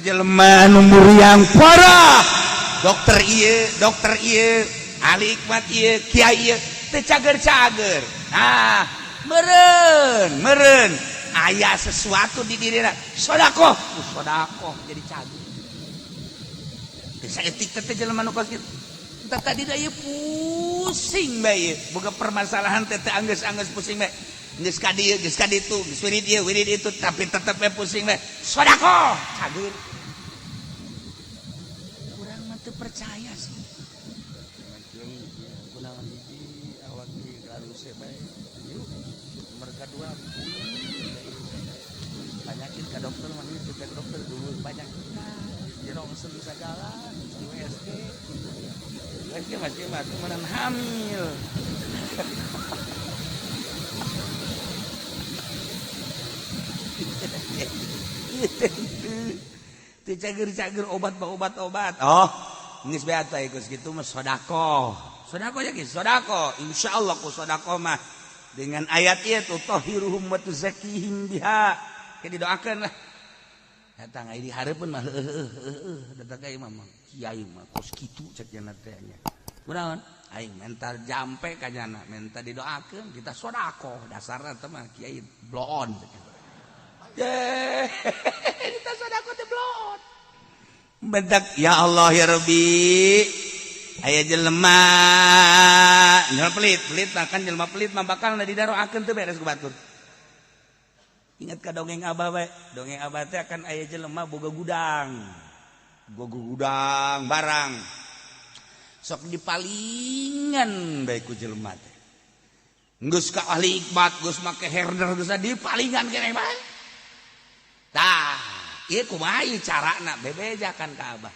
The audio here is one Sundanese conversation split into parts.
Jelema nu muriang parah, dokter ieu, dokter ieu, ahli hikmat ieu, kiai ieu, teu cager-cager. Nah, meureun, meureun aya sesuatu di dirina, sodakoh, sodakoh jadi cager. Teu saeutik teh jelema nu kos kitu. Entah tadi da ieu pusing bae, boga permasalahan teh teh anggeus-anggeus pusing bae. Geus ka dieu, geus ka ditu, geus wirid ieu, wirid itu, tapi tetep we pusing bae. Sodakoh, cager. Urang mah teu percaya sih. Kunaon hiji awak di garuse bae. Yuk, mereka dua Penyakit ka dokter mah ieu ka dokter dulu penyakit di rongsen segala di USG. USG masih mah temenan hamil. Teu cager-cager obat mah obat-obat. Oh, geus bae atuh geus kitu mah sodakoh. Sodakoh ya geus sodakoh. Insyaallah ku sodakoh mah dengan ayat ieu tutahhiruhum wa tuzakkihim biha. Ke didoakeun lah. Datang aya di hareupeun mah heueuh heueuh datang ka imam mah kiai mah kos kitu cek jana teh nya. Kunaon? Aing mental jampe ka jana, minta didoakeun kita sodakoh dasarna teh mah kiai bloon cek. Ye, kita sodakoh teh bloon. Bentak ya Allah ya Rabbi. Aya jelema jelema pelit, pelit mah kan jelema pelit mah bakal didaroakeun teu beres ku batur. Ingat ka dongeng abah bae, dongeng abah teh akan aya jelema boga gudang. Boga gudang barang. Sok dipalingan bae ku jelema teh. Geus ka ahli ikbat, geus make herder geus dipalingan keneh bae. Tah, ieu kumaha ieu carana bebejakan ka abah.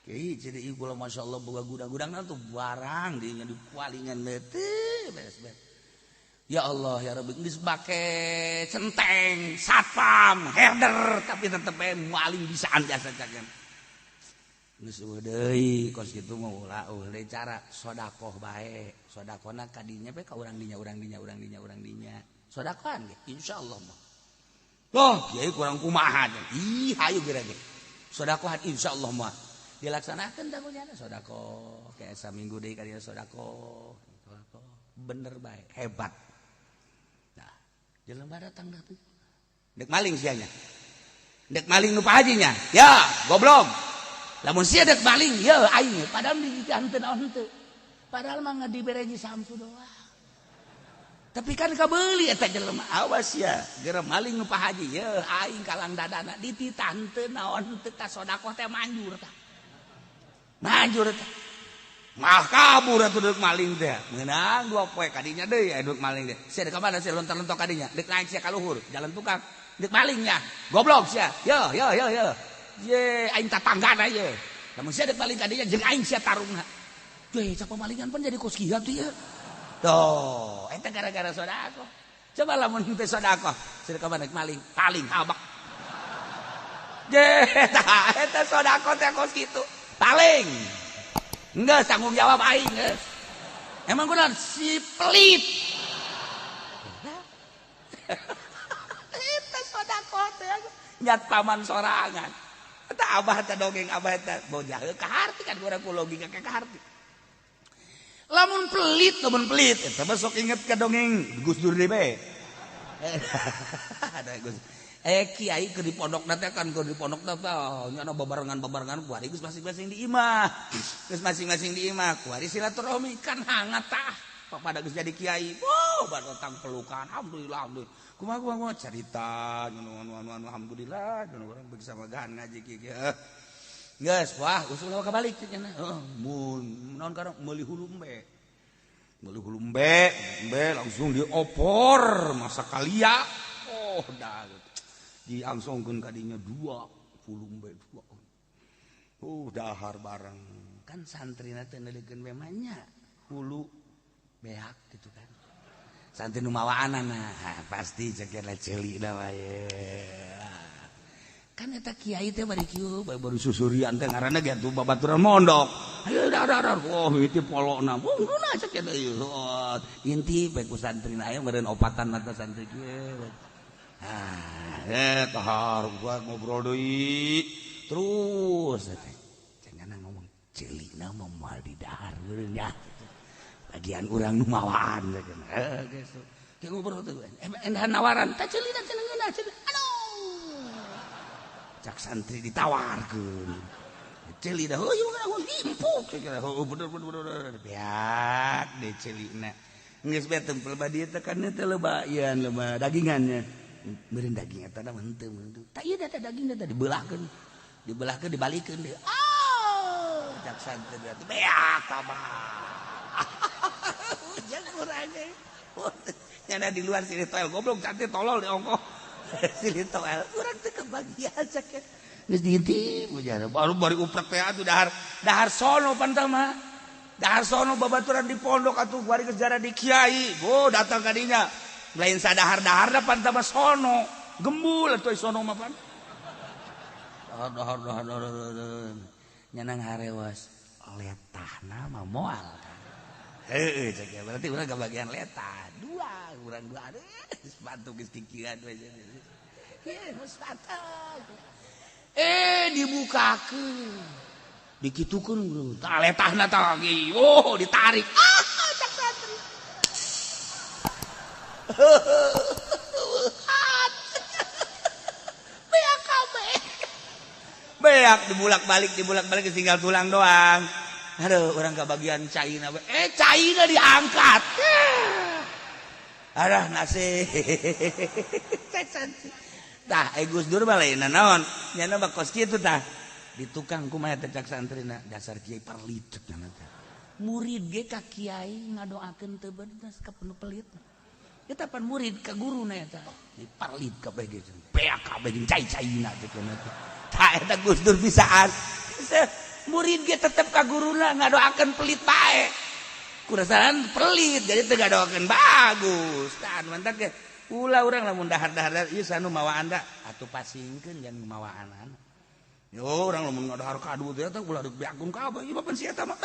Kiai jadi ieu kula masyaallah boga gudang-gudangna tuh barang dinya dipalingan bae teu beres beres. Ya Allah ya Rabbi geus make centeng, satpam, herder tapi tetep bae maling bisaan jasa cagen. Geus eueuh deui kos kitu mah ulah eueuh deui cara sodakoh bae. Sodakohna ka dinya bae ka urang dinya urang dinya urang dinya urang dinya. Sodakohan ge insyaallah mah. Loh, kiai kurang kumaha ih hayu geura ge. Sodakohan insyaallah mah. Dilaksanakeun tah kunyana sodakoh kayak saminggu deui ka dinya sodakoh. Sodakoh bener bae, hebat. Nah, jelema datang dah tuh. Dek maling sianya. Dek maling nu Pak Hajinya. Ya, goblok. Lamun sia dek maling, ya aing padahal di henteu naon henteu. Padahal mah dibere Samsu doang. Tapi kan kabeuli eta jelema, awas ya, geura maling nu Pak Haji, ya aing kalang dadana dititah henteu naon henteu tah sodakoh teh manjur tah. Manjur tah. Mah kabur atuh deuk maling teh. Meunang dua poe kadinya deui aya deuk maling teh. Sia deuk ka mana sia lontar-lontok kadinya? Deuk naik sia ka luhur, jalan tukang. Deuk malingnya. Goblok sia. Yo yo yo yo. Ye aing tatanggana ye. Lamun sia deuk maling kadinya jeung aing sia tarungna. Ye cak pemalingan pan jadi kos kieu tuh ye. Tuh, eta gara-gara sodakoh. Coba lamun teu sodakoh, sia deuk ka mana maling, paling habak. Ye, eta sodakoh teh kos kitu. Paling. Enggak tanggung jawab aing geus. Emang kunaon si pelit. Eta sodakoh teh nyat paman sorangan. Eta abah teh dongeng abah teh bojah ka harti kan urang ku logika ka harti. Lamun pelit eta mah sok inget ka dongeng Gus Dur deui bae. Ada Gus. Kiai keur di pondok teh kan keur di pondok teh nya babarengan-babarengan kuari geus masing-masing di imah. Geus masing-masing di imah kuari silaturahmi kan hangat tah. Pada geus jadi kiai. Wow, batang pelukan. Alhamdulillah, alhamdulillah. Kumaha kumaha carita anu anu anu alhamdulillah anu urang bersama gahan ngaji kieu. Geus, wah usul kabalik cenah. Heeh, mun naon karang meuli hulu embe. Meuli hulu embe, embe langsung diopor masak kalia. Oh, dah. Diangsongkeun ka dinya dua hulu embe dua. Oh, dahar bareng. Kan santrina teh neuleukeun we mah nya hulu beak gitu kan. Santri nu mawaanana pasti cek ceuli da wae. Kan eta kiai teh bari kieu baru susurian teh ngaranna ge atuh babaturan mondok. Ayo dar dar oh mimiti polona. Ungguna cek eta ieu. Inti bae ku santrina aya meureun opatan mata santri kieu. Ah, tahar gua ngobrol deui. Terus teh cenah ngomong ceulina mah moal didahar meureun nya. Bagian urang nu mawaan cenah. Geus. Kayak ngobrol tuh. Endah nawaran, tah ceulina cenah ngeunah cenah. Aduh. Cak santri ditawarkeun. Ceulina heuh ieu mah himpuk cenah. Heuh bener bener bener. Beak deh ceulina. Geus bae tempel ba dieu teh kan teh loba ieu loba dagingannya. Meureun daging eta mah henteu henteu. Tah ieu teh daging teh dibelahkeun. Dibelahkeun dibalikeun deui. Ah, cak santri berarti beak tambah. Ujang kurang ge. Nyana di luar sini toel goblok cantik tolol di ongkoh. Sini toel urang teh kebagian cak. Geus diintip ujar. Baru bari uprek teh atuh dahar dahar sono pan mah. Dahar sono babaturan di pondok atuh bari geus jara di kiai. Oh datang ka dinya. Lain sadahar-daharna pan mah sono. Gembul atuh sono mah pan. Dahar dahar dahar dahar. Nyana ngarewas letahna mah moal. Heeh cek ya berarti urang kebagian letah. Dua, urang dua aduh sepatu geus kikieuan we. Ieu sepatu. Dibukakeun. Dikitukeun tah letahna tah lagi. Oh, ditarik. Ah, cak santri. Beak kabeh. Beak dibulak-balik tinggal tulang doang. Aduh, orang kebagian caina. Caina diangkat. Aduh, nasib. Tah, Gus Dur mah lain naon? Nyana mah kos kitu tah. Di tukang kumaha teh cak santrina, dasar kiai perlit cenah teh. Murid ge ka kiai ngadoakeun teu bener ka penuh pelit. Eta pan murid ka guruna eta. Di parlit kabeh ge. Beak kabeh jeung cai-caina teh cenah teh. Tah eta Gus Dur bisaan. Murid ge tetep ka guruna ngadoakeun pelit bae. Kurasaran pelit jadi teu ngadoakeun bagus. Tah mantak ge ulah urang lamun dahar-dahar ieu sanu mawaan da atuh pasingkeun jangan mawaan. Yo urang lamun ngadahar kadu teh eta ulah dibeakkeun kabeh ieu mah pan si eta mah.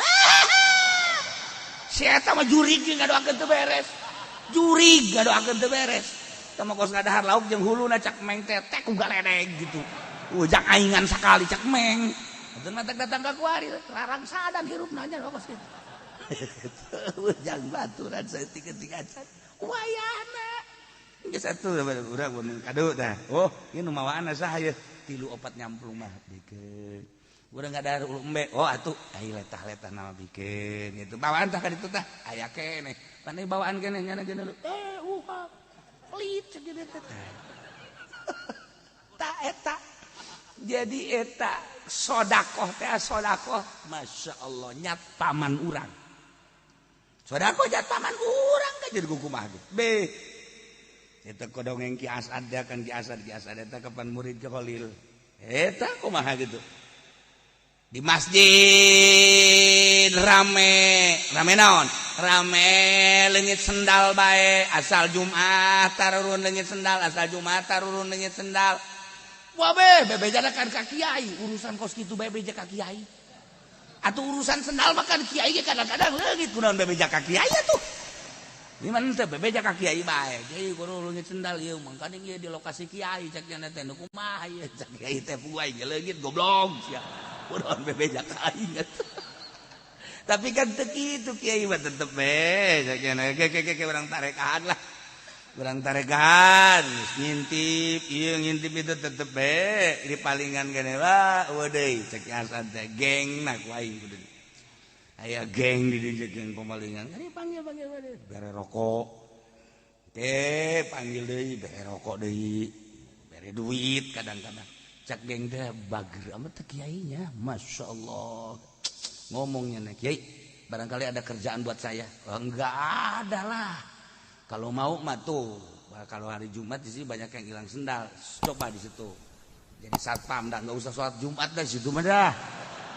Si eta mah jurig ge ngadoakeun teu beres. Jurig ngadoakeun teu beres. Tah mah kos ngadahar lauk jeung huluna cak meng teh teh ku galedeg gitu. Ujang aingan sakali cak meng. Atuh datang ka kuari rarang sadan hirupna nya kos kitu. Ujang baturan saeutik-eutik acan. Wayahna. Geus atuh urang mun kadu tah. Oh, ieu nu mawaan saha ieu? 3 4 nyamplung mah bikeun. Urang ngadahar ulu embe. Oh atuh ai letah-letah nama bikeun gitu. Bawaan tah ka ditu tah aya keneh. Pan bawaan keneh nyana geuna uhap. Pelit cek teh. Tah eta. Jadi eta sodakoh teh sodakoh Masya Allah nyat paman urang. Sodakoh nyat paman urang kan jadi kumaha ge. Be. Eta kodongeng Ki Asad dia kan Ki Asad eta kapan murid ke Khalil. Eta kumaha gitu. Di masjid rame, rame naon? Rame leungit sendal bae asal Jumat tarurun leungit sendal, asal Jumat tarurun leungit sendal. Wah be, bebejana kan ka kiai, urusan kos kitu bae beja ka kiai. Atuh urusan sendal mah kan kiai ge kadang-kadang leungit kunaon bebeja ka kiai atuh. Gimana teh bebeja ka kiai bae. Jadi kudu leungit sendal ieu mangkaning ieu di lokasi kiai cak nya teh nu kumaha ieu cak kiai teh puai ge leungit goblok sia. Kunaon bebeja ka aing atuh. Tapi kan teu kitu kiai mah tetep be cak nya ke ke ke urang tarekaan lah. Urang tarekan ngintip ieu ngintip itu tetep be di palingan gene lah eueuh deui cek Asad teh geng na ku aing kudu. Aya geng di dieu geng pemalingan. Kari panggil panggil panggil bere rokok. Oke, panggil deui bere rokok deui. Bere duit kadang-kadang. Cak geng teh bager amat teh kiainya. Masya Allah. Ngomongnya nih kiai, barangkali ada kerjaan buat saya. Oh, enggak ada lah. Kalau mau mah tuh, kalau hari Jumat di sini banyak yang hilang sendal. Coba di situ. Jadi satpam dah, nggak usah sholat Jumat dah situ mah dah.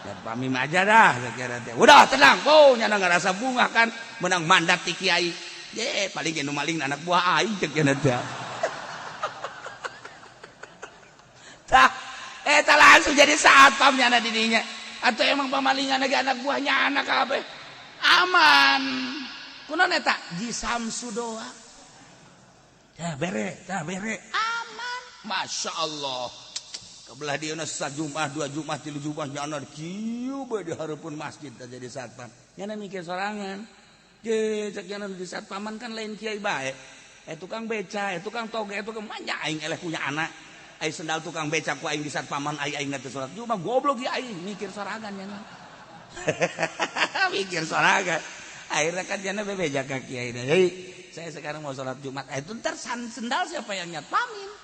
Satpam aja dah, kira teh. Udah tenang, oh nyana nggak rasa bunga kan, menang mandat ti kiai. Ye, paling nu maling anak buah aing cek nya teh. Tah, eta langsung jadi satpam nyana di dinya. Atau emang pamalingan lagi anak buahnya anak kabeh. Aman. Kunaon eta? Ji Samsu doang. Tah bere, aman. Masya Allah. Kebelah dia sajumat dua Jumat tilu Jumat nyana kieu bae di hareupeun masjid teh jadi satpam. Nyana mikir sorangan. Je cek nyana di satpaman kan lain kiai bae. Tukang beca, tukang toge, tukang manja aing eleh punya anak. Aing sendal tukang beca ku aing di satpaman aing aing teh salat Jumat goblok ieu aing mikir sorangan nyana. Mikir sorangan. Akhirnya kan nyana bebeja ka kiai. Hei, saya sekarang mau salat Jumat. Itu ntar sendal siapa yang nyatpamin?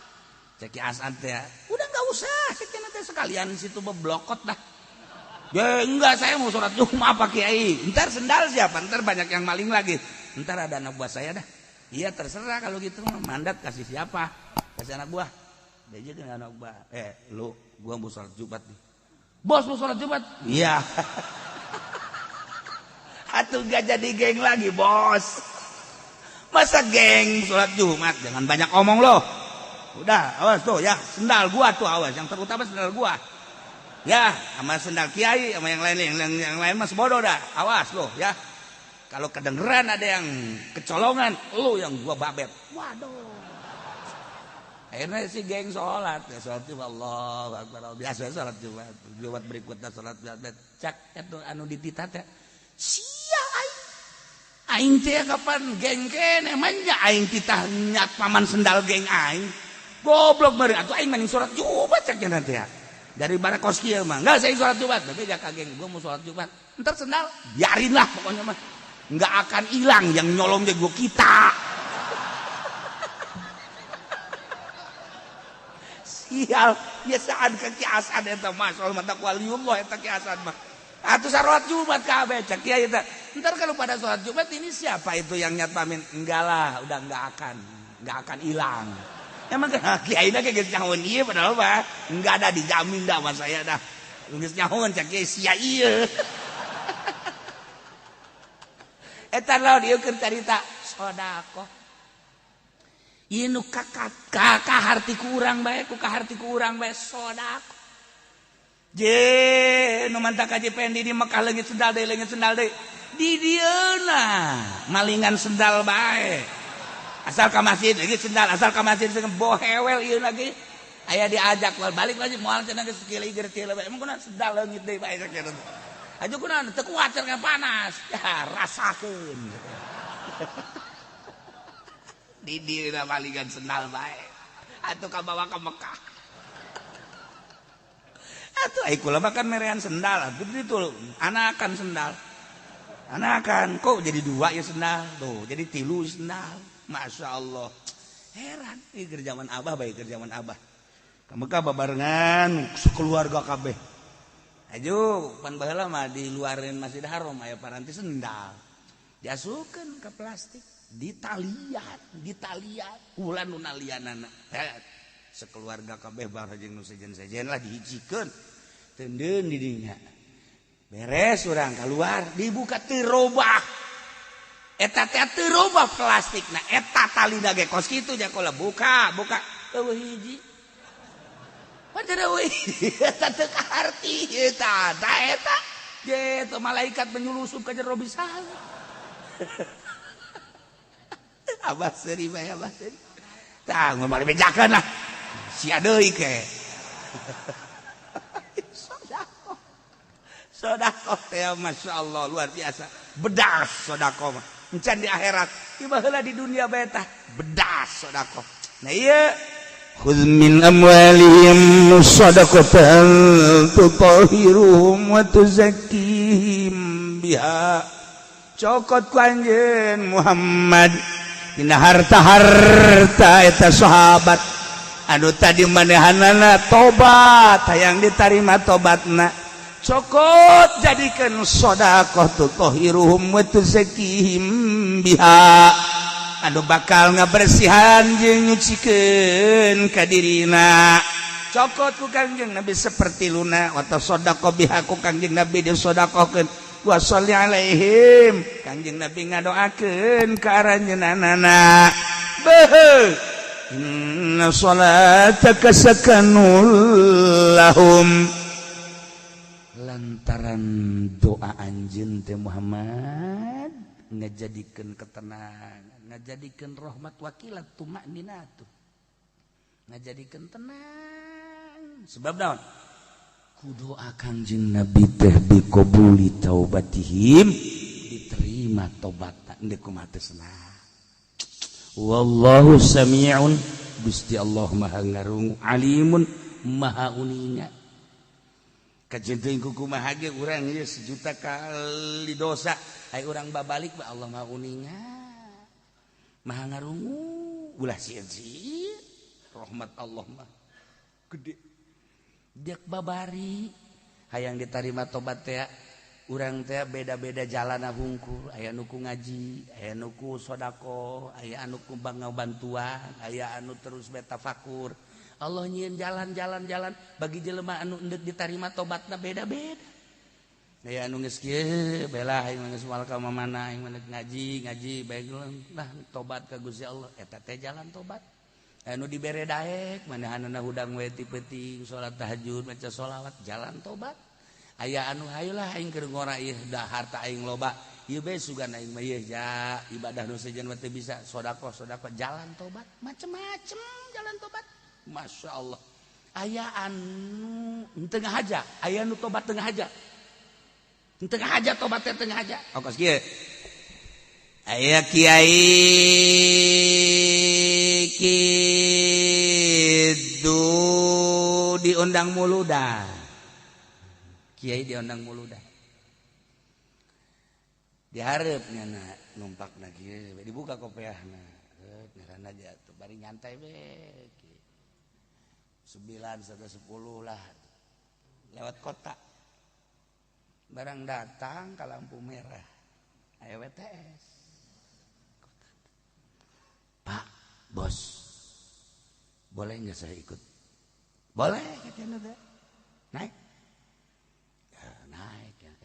Cek Asad ya, udah nggak usah, cek nanti sekalian situ beblokot dah. Ya enggak, saya mau sholat Jumat apa kiai. Ntar sendal siapa? Ntar banyak yang maling lagi. Ntar ada anak buah saya dah. Iya terserah kalau gitu, mandat kasih siapa? Kasih anak buah. Dia juga anak buah. Lu, gua mau sholat Jumat nih. Bos mau sholat Jumat? Iya. Atuh gak jadi geng lagi bos. Masa geng sholat Jumat? Jangan banyak omong loh. Udah, awas tuh ya, sendal gua tuh awas, yang terutama sendal gua. Ya, sama sendal kiai, sama yang lain, yang lain mas bodoh dah. Awas loh ya. Kalau kedengeran ada yang kecolongan, lu yang gua babet. Waduh. Akhirnya si geng sholat, ya sholat Jumat, Allahu Akbar. Biasa sholat Jumat, Jumat berikutnya sholat Jumat. Cak itu anu ditita teh. Sia aing. Aing teh kapan geng kene manja aing titah nyat paman sendal geng aing. Goblok meureun atuh aing mending sholat Jumat cek nanti ya. Dari barakos kieu mah. Enggak saya sholat Jumat, tapi jaka geng gua mau sholat Jumat. Entar sendal biarin lah pokoknya mah. Enggak akan hilang yang nyolong gua kita. Sial, biasaan ke Ki Asad eta mah soal mata waliullah eta Ki Asad mah. Atuh salat Jumat kabeh cek kiai eta. Entar kalau pada sholat Jumat ini siapa itu yang nyatpamin? Enggak lah, udah enggak akan hilang. Emang kiai na geus nyahoan ieu padahal mah enggak ada dijamin dah sama saya dah. Geus nyahoan cek kiai sia ieu. Eta lawan ieu keur carita sedekah. Ieu nu kaharti ku urang bae, ku kaharti ku urang bae sedekah. Je nu mantak Haji Pendi di Mekah leungit sendal deui, leungit sendal deui. Di dieuna malingan sendal bae. Asal ka masjid leungit sendal, asal ka masjid bohewel ieu lagi. Aya diajak balik lagi moal cenah geus kieu teu bae. Emang kunaon sendal leungit deui bae sakieu. Aju kunaon teu kuat cenah panas. Ya rasakeun. Di dieuna malingan sendal bae. Atuh kabawa ka Mekah. Atuh ai kula mah kan merean sendal, atuh ditu anakan sendal. Anakan kok jadi dua ya sendal tuh, jadi tilu sendal. Masya Allah. Heran, ini kerjaan abah baik kerjaan abah. Ka Mekah babarengan sekeluarga kabeh. Aju pan baheula mah di luarin Masjid Haram aya paranti sendal. Diasupkeun ke plastik, ditalian, ditalian, ulan nu nalianana. Sekeluarga kabeh bareng jeung nu sejen-sejen lah dihijikeun. Tendeun di dinya. Beres urang keluar, dibuka teu robah. Eta teh teu robah plastikna, eta talina ge kos kitu nya kola buka, buka eueuh hiji. Pan teu eueuh eta teu kaharti eta, tah eta. Ge teu malaikat menyulusup ka jero bisa. Abah seuri bae abah seuri. Tah ngomong bejakeun lah. Sia deui ke. Sedekah. Sedekah teh Masya Allah luar biasa. Bedas sedekah mah. Encan di akhirat, ieu baheula di dunia bae tah bedas sedekah. Nah ieu khudz min amwalihim shadaqatan tutahhiruhum wa tuzakkihim biha. Cokot ku anjeun Muhammad dina harta-harta eta sahabat anu tadi manehanana tobat hayang ditarima tobatna. Cokot jadikan sedekah tutahhiruhum wa tuzakkihim biha anu bakal ngabersihan jeung nyucikeun ka dirina. Cokot ku Kangjeng Nabi seperti luna wa tasaddaqo biha ku Kangjeng Nabi disedekahkeun wa sholli alaihim Kangjeng Nabi ngadoakeun ka aranjeunana. Beuh inna salataka sakanul lahum. Lantaran doa anjeun teh Muhammad ngajadikeun ketenangan, ngajadikeun rahmat wakilat tumakninatu, ngajadikeun tenang. Sebab naon? Ku doa Kangjeng Nabi teh biqabuli taubatihim, diterima tobat ndek kumaha teh senang. Wallahu sami'un, Gusti Allah maha ngarungu, alimun maha uninga. Kajen teuing kumaha ge urang ieu sejuta kali dosa, ai urang babalik ba Allah maha uninga, maha ngarungu. Ulah sieun-sieun, rahmat Allah mah gede. Dek babari hayang diterima tobat teh urang teh beda-beda jalan hungkul, aya nu ku ngaji, aya nu ku sodako, aya anu ku bangga bantuan, aya anu terus betafakur. Allah nyieun jalan-jalan jalan bagi jelema anu endek diterima tobatna beda-beda. Aya anu geus kieu belah aing geus moal ka mana aing mah ngaji ngaji bae lah tobat ka Gusti Allah, eta teh jalan tobat. Anu dibere daek manahanana hudang we ti peuting salat tahajud maca sholawat jalan tobat. Aya anu hayulah aing keur ngora ieu da harta aing loba ieu bae sugan aing mah ieu ja ibadah nu sejen mah teu bisa sedekah sedekah jalan tobat macem-macem jalan tobat. Masya Allah. Aya anu tengah aja, aya anu tobat tengah aja, tengah aja tobatnya tengah aja. Oh kos kieu aya kiai kitu diundang muludan, kiai diundang muludan, diharapnya na numpak na kieu dibuka kopeahna, ngaranna aja tuh bari nyantai we. 9 sampai 10 lah lewat kota, barang datang ke lampu merah ayo WTS, "Pak Bos, boleh nggak saya ikut?" "Boleh," katanya. Naik ya, naik ya.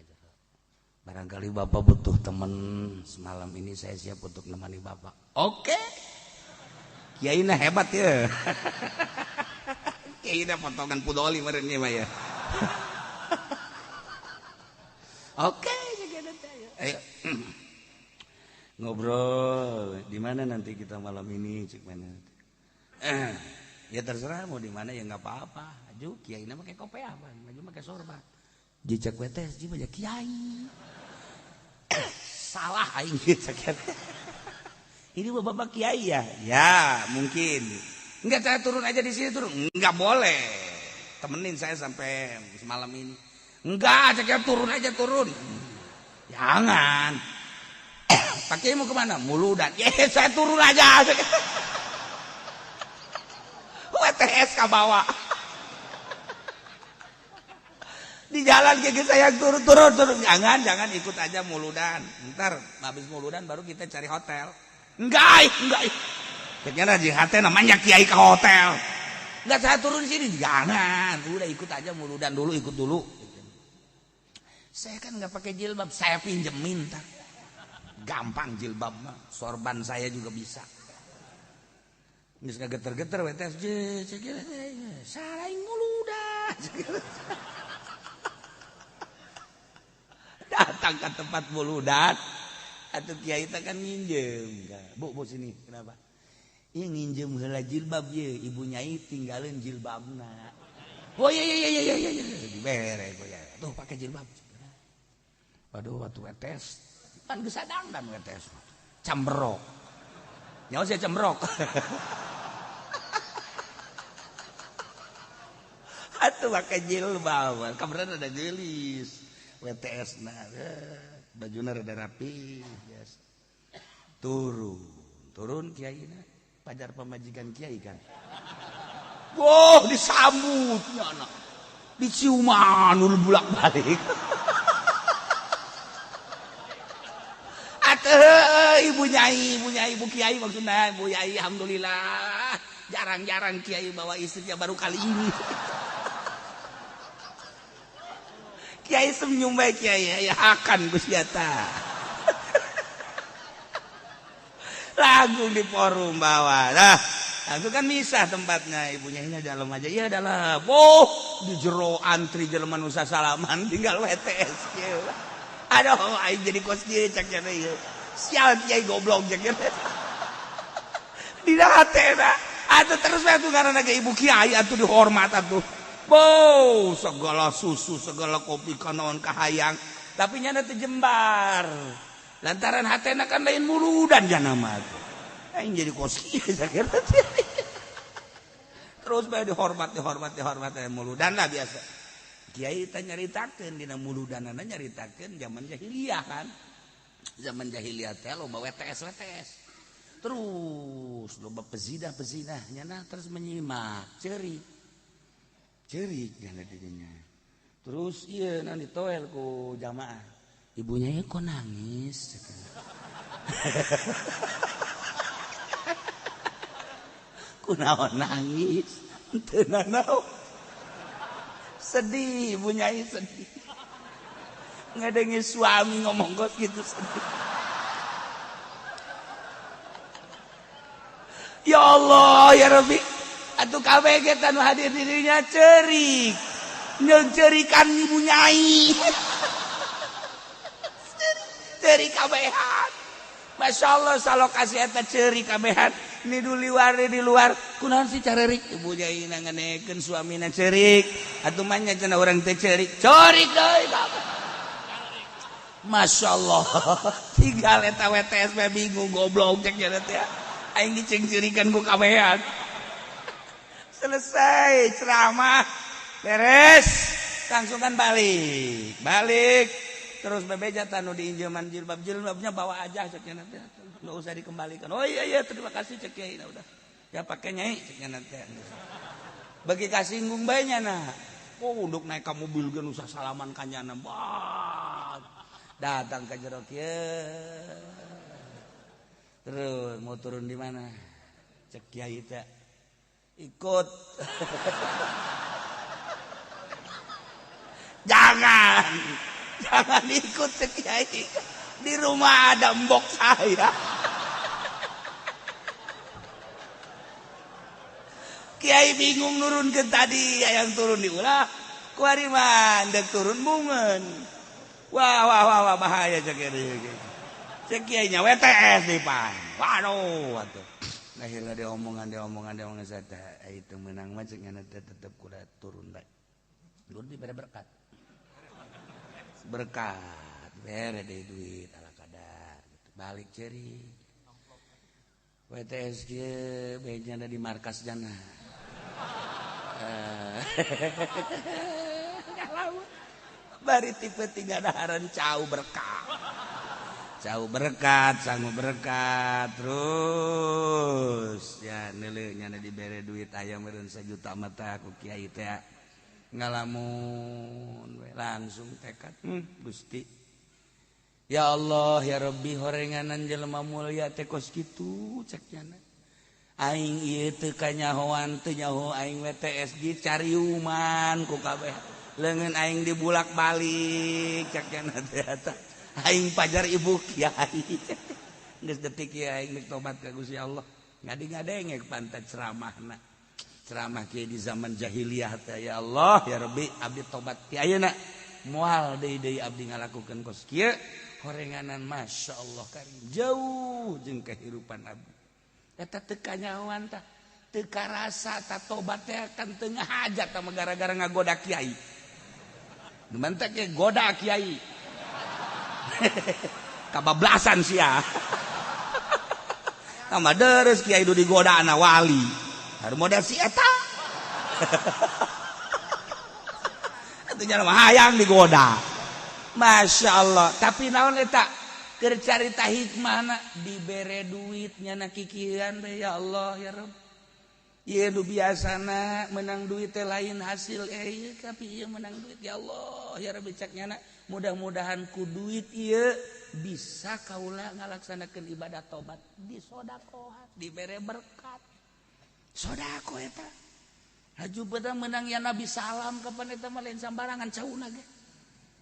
"Barangkali Bapak butuh teman semalam ini, saya siap untuk nemani Bapak." Oke, kiai nah hebat ya. Kiai nah potongan pudoli merenya mah ya. Oke, ayo ngobrol. "Di mana nanti kita malam ini?" Cik mana? "Ya terserah mau di mana ya nggak apa-apa." Aju kiai na pakai kopiah, bang, maju pakai sorban. Jicak WTS ji banyak kiai. Salah aing cek. "Ini bapak kiai ya?" "Ya, mungkin." "Enggak, saya turun aja di sini turun." "Enggak boleh. Temenin saya sampai semalam ini." "Enggak, saya turun aja turun." "Jangan. Pak Kiai mau kemana?" "Muludan." "Ya, saya turun aja." WTS ke bawah. Di jalan kayak saya turun turun turun. "Jangan, jangan, ikut aja muludan. Ntar habis muludan baru kita cari hotel." "Enggak, enggak." Kayaknya di hati namanya kiai ke hotel. "Enggak, saya turun di sini." "Jangan, udah ikut aja muludan dulu, ikut dulu." "Saya kan nggak pakai jilbab." "Saya pinjemin ntar. Gampang jilbab mah, sorban saya juga bisa." Geus geter-geter WTS, salah muludan. Datang ke tempat muludan, atau kiai teh kan nginjem. "Bu, bu sini, kenapa?" "Iya nginjem heula jilbab ye, ibu nyai tinggalin jilbabna." "Oh iya iya iya iya iya, dibere ya. Tuh pakai jilbab." Waduh, waktu WTS kan geus dan WTS. Camberok. Nyawa saya cembrok. Atuh pakai jilbab. Kabaran ada gelis. WTS nah, bajuna rada rapi, biasa. Turun, turun kiai na. Pajar pamajikan kiai kan. Wah, disambutnya anak. Diciuman bulak-balik. Atuh ibu nyai, ibu nyai, ibu kiai maksudnya, ibu nyai alhamdulillah. Jarang-jarang kiai bawa istrinya, baru kali ini. Kiai senyum baik kiai, ya akan Gusti eta. Lagu di forum bawah. Nah, itu kan misah tempatnya, ibunya ini dalam aja. Iya dalam. Oh, di jero antri jelema nu salaman tinggal WTS kieu. Aduh, aing jadi kos kieu cak cenah ieu. Sial kiai goblok cak cenah. Dina hatena. Atuh terus we atuh ngaranna ge ibu kiai atuh dihormat atuh. Bow, segala susu, segala kopi kanaon kahayang, tapi nyana teu jembar. Lantaran hatena kan lain muludan jana mah. Aing jadi kos kieu sakira. Terus bae dihormat, dihormat, dihormat muludan lah biasa. Kiai teh nyaritakeun dina muludanana nyaritakeun zaman jahiliyah kan. Zaman jahiliyah teh loba WTS WTS. Terus loba pezinah-pezinah nyana terus menyimak, ceurik. Cerik nyana dirinya. Terus iya nanti ditoel ku jamaah. Ibunya ya kok nangis. Kunaon nangis? Teu nanaon. Sedih ibunya sedih. Ngadengi suami ngomong kos gitu sedih. Ya Allah ya Rabbi. Atuh kabeh ge tanu hadir dirinya cerik. Nyencerikan ibu nyai. Cerik kabehan. Masya Allah salokasi eta cerik kabehan. Ni luar di luar. Kunaon sih carerik? Ibu nyai nanganekeun suamina cerik. Atuh mah nya cenah urang teh cerik. Cerik deui kabeh. Masya Allah. Tinggal eta WTS mah bingung goblok cek nya teh. Aing dicengcirikan ku kabehan. Selesai ceramah beres langsung kan balik balik terus bebeja tanu diinjeman jilbab jilbabnya bawa aja ceknya nanti nggak usah dikembalikan. Oh iya iya terima kasih cek kiai, nah udah ya pakai nyai ceknya nanti bagi kasinggung bae nya nah oh untuk naik ke mobil ge usah salaman kanyana bah datang ke jero kieu terus mau turun di mana cek kiai teh ikut. Jangan, jangan ikut cek kiai. Di rumah ada mbok saya. Kiai bingung nurun ke tadi, yang turun diulah. Kuari mah ndek turun bungeun. Wah wah wah wah bahaya cek kiai. Cek kiai nya WTS di pan. Waduh atuh. Akhirnya dia omongan saya itu menang mah cek nyana tetep kuda turun bae. Turun dibere berkat. Berkat bere deh duit ala kadar gitu. Balik ceri. WTS kieu bae ada di markas jana. Bari tipe tiga daharan cau berkat. Cau berkat, sangu berkat, terus ya neuleuh nyana dibere duit aya meureun sajuta mata ku kiai teh ngalamun we langsung tekad Gusti. Ya Allah ya Rabbi horenganan jelema mulia teh kos kitu cek nyana. Aing ieu teu kanyahoan teu nyaho aing WTS dicariuman ku kabeh. Leungeun aing dibulak-balik cek nyana teh eta. Aing pajar ibu kiai. Geus detik kiai aing tobat ka Gusti Allah. Ngadi-ngadengek pantat ceramahna. Ceramah kiai di zaman jahiliyah teh ya Allah ya Rabbi abdi tobat ti ayeuna. Moal deui-deui abdi ngalakukeun kos kieu horenganan Masya Allah karim jauh jeung kehidupan abdi. Eta teu kanyahoan tah teu karasa tah tobat teh kan teu ngahajat tah gara-gara ngagoda kiai. Nu mantak ge goda kiai. Kabablasan sia. Tambah deres kiai du digoda ana wali. Haru model si eta. Atuh nya mah hayang digoda. Masya Allah. Tapi naon eta? Keur carita hikmahna dibere duit nyana kikieuan teh ya Allah ya Rabb. Ieu nu biasana menang duit teh lain hasil ieu tapi ieu menang duit ya Allah ya Rabbi cek nyana. Mudah-mudahan ku duit ieu bisa kaula ngalaksanakeun ibadah tobat disodakohan dibere berkat sodako eta haju beda menang ya Nabi salam kapan eta mah lain sambarangan cauna ge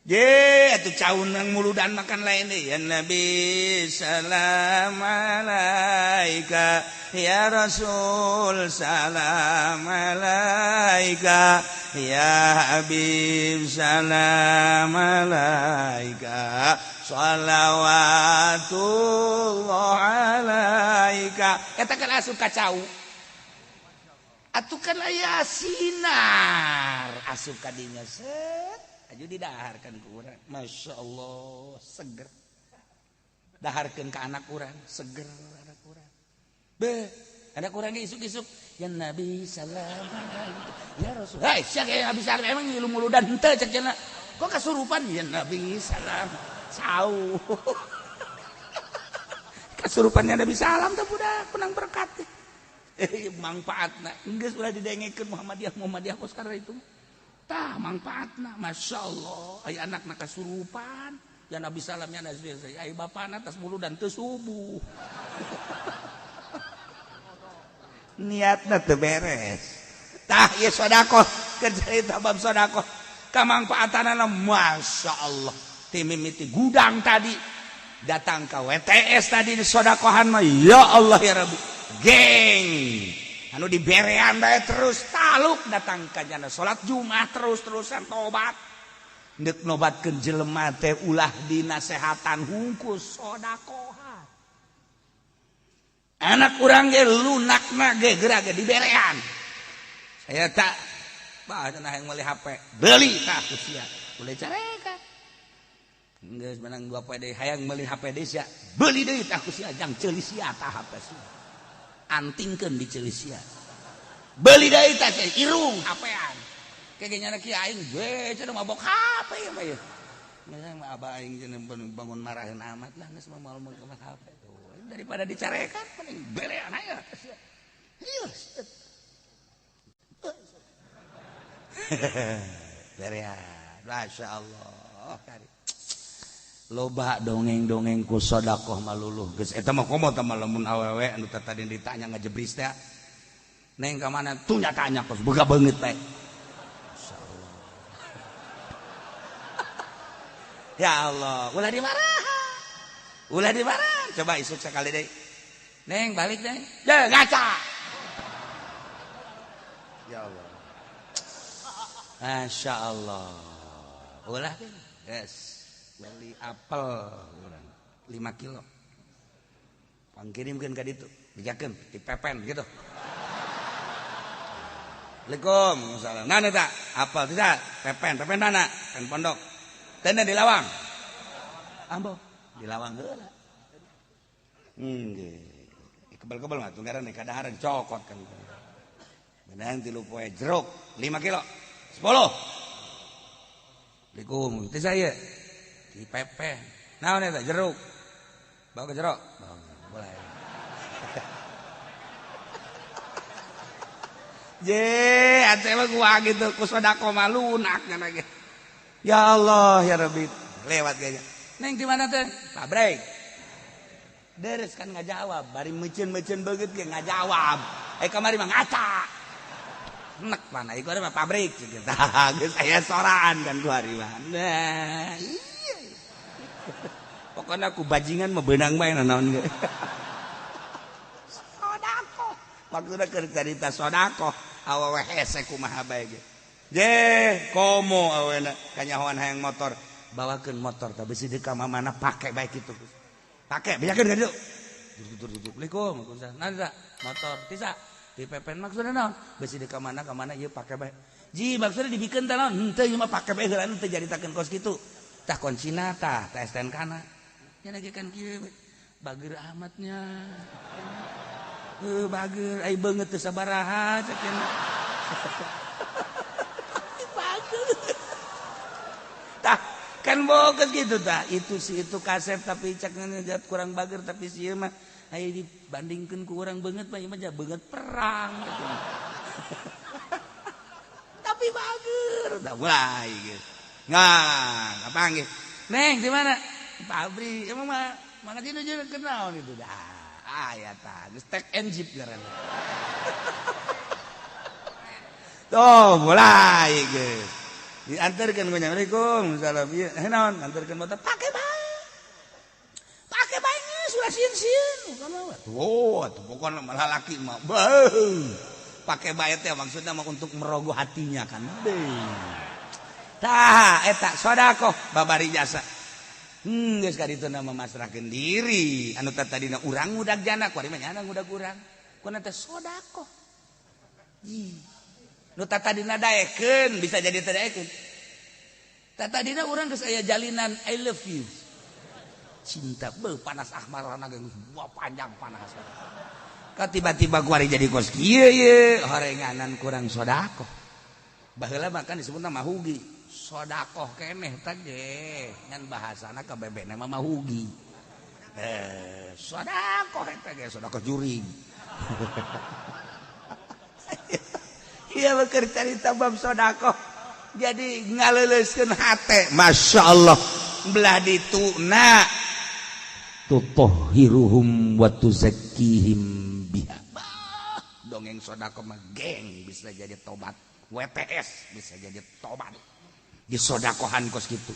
ye atuh cauna muludan makan lain deui ya Nabi salam alaika ya Rasul salam alaika ya Habib salam alaika shalawatullah alaika eta kan asup ka cau. Atuh kan aya sinar asup ka dinya set aju didaharkeun ku urang. Masya Allah seger. Daharkeun ka anak urang, seger anak urang. Be, anak urang ge isuk-isuk ya Nabi salam ya Rasul. Hei, sia ge Nabi salam emang ngilu muludan henteu cek cenah. Kok kasurupan ya Nabi salam. Sau. Kasurupannya Nabi salam teh budak menang berkat. Mangfaatna geus ulah didengekeun Muhammadiyah Muhammadiyah kos karena itu. Tah mangfaatna Masya Allah aya anakna kasurupan ya Nabi salam ya Nabi aya bapana tas muludan teu subuh. Niatna teu beres. Tah ieu sedekah keur carita bab sedekah kamangfaatanana Masya Allah ti mimiti gudang tadi datang ka WTS tadi di sodakohan mah ya Allah ya Rabbi geng anu diberean bae terus taluk datang ka jana salat Jumat terus-terusan tobat deuk nobatkeun jelema teh ulah dinasehatan hungkus sodakohan anak urang ge lunakna ge geura ge diberean saya tak bah cenah hayang meuli HP beli tah ku sia boleh carekan geus menang 2 poe deui hayang meuli HP deui sia beli deui tah ku sia jang ceuli sia tah HP sia antingkeun di ceuli sia beli deui tah sia irung HP-an kege nyana kieu aing we cenah mabok HP ieu mah ieu mah abah aing cenah bangun marahin amat lah geus mah moal meuli HP tuh daripada dicarekan mending berean aya sia ieu berean Masya Allah kari loba dongeng-dongeng ku sedekah maluluh geus eta mah komo tah lamun awewe anu tadi ditanya ngajebris teh neng ka mana tuh nyatanya kos boga beungeut teh masyaallah ya Allah ulah dimarah ulah dimarah coba isuk sekali deui neng balik neng ye ngaca ya Allah Masya Allah ulah yes beli apel urang 5 kilo pangkirimkeun ka ditu dijakeun dipepen gitu Assalamualaikum salam nah eta apel tidak pepen pepen mana pen pondok teu di lawang ambo di lawang heula nggih kebel-kebel mah tunggaran kadaharan cokot kan menang 3 poe jeruk 5 kilo 10 Assalamualaikum teh saya di pepe naon eta jeruk bawa ke jeruk boleh je atuh mah gua gitu ku sedekah mah lunak nya ge ya Allah ya Rabbi lewat kayaknya neng di mana teh pabrik deres kan ngajawab bari meuceun-meuceun beungeut ge ngajawab kamari mah ngaca nek mana ieu mah pabrik gitu geus aya soraan kan ku hari mah nah iya pokoknya aku bajingan mah beunang bae naon ge sedekah maksudna keur carita sedekah awewe hese kumaha bae ge je komo awena kanyahoan hayang motor bawakeun motor tah bisi deuk ka mamana pake bae kitu pake bejakeun ka ditu Assalamualaikum waalaikumsalam motor tisa di pepen maksudna naon bisi deuk ka mana ieu pake bae ji maksudna dibikeun teh naon henteu ieu mah pake bae heula teu jaritakeun kos kitu tah kuncina tah tah STNK na nya lagi kan kieu bager amatnya heuh bager ai beungeut teu sabaraha cek cenah bager tah kan boges gitu tah itu si itu kasep tapi cek ngejat kurang bager tapi si ieu mah ayo dibandingkeun ku urang beungeut mah ieu mah beungeut perang gitu. Tapi bager tah mulai gitu. Nah, kapanggih. Neng di mana? Pabrik. Emang mah mana sih nu kenal itu dah. Aya tah, geus tek and jeep ngaranna. Tuh, mulai geus. Diantarkeun ku nya. Assalamualaikum. Salam. Ieu naon? Antarkeun motor pake bae. Pake bae geus ulah sieun-sieun. Tuh, atuh pokona malah laki mah. Beuh. Pake bae teh maksudna mah untuk merogoh hatinya kan. Tah eta sedekah babari jasa. Geus ka ditu mah masrahkeun diri. Anu tadina urang ngudag jana, kuari mah nyana ngudag urang. Kuna teh sedekah. Nu tadina daekeun bisa jadi teu daekeun. Tadina urang geus aya jalinan I love you. Cinta beuh panas ahmarana ge wah panjang panas. Ka tiba-tiba kuari jadi kos kieu ye horenganan kurang sedekah. Baheula mah kan disebutna mahugi. Sedekah keneh teh ge ngan bahasana ka bebekna mah mahugi. Sedekah eta ge sedekah jurig. Iya keur carita bab sedekah. Jadi ngaleuleuskeun hate. Masya Allah. Belah dituna tutahhiruhum wa tuzakkihim biha. Bah, dongeng sedekah mah geng bisa jadi tobat. WTS bisa jadi tobat. Disodakohan kos gitu.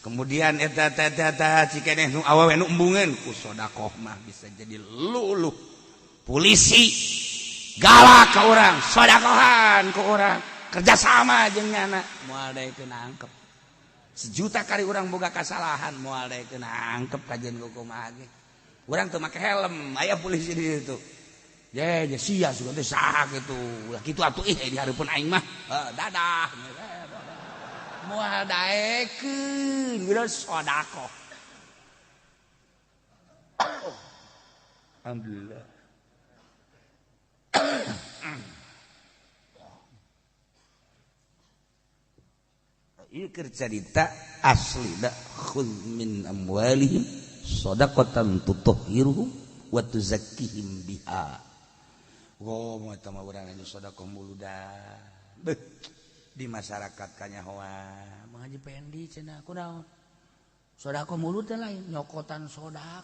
Kemudian eta eta eta cikeneh nu awewe nu embungeun ku sodakoh mah bisa jadi luluh. Polisi galak ke orang, sodakohan ke orang, kerjasama jeung nyana, moal daekeun nangkep. Sejuta kali orang boga kesalahan, moal daekeun nangkep kajian kumaha ge. Urang teu make helm, aya polisi di situ. Ye, ye sia sugan teh saha kitu. Ulah kitu atuh ih di hareupeun aing mah. Dadah. Moal daekeun, geus sodakoh. Alhamdulillah. Ieu keur carita asli da khudz min amwalihim shadaqatan tutahhiruhum wa tuzakkihim biha. Goh eta mah urang anu sedekah muludan. Beuh di masyarakat kanyahoan Mang Haji Pendi cenah kunaon? Sedekah mulut teh lain nyokotan sedekah.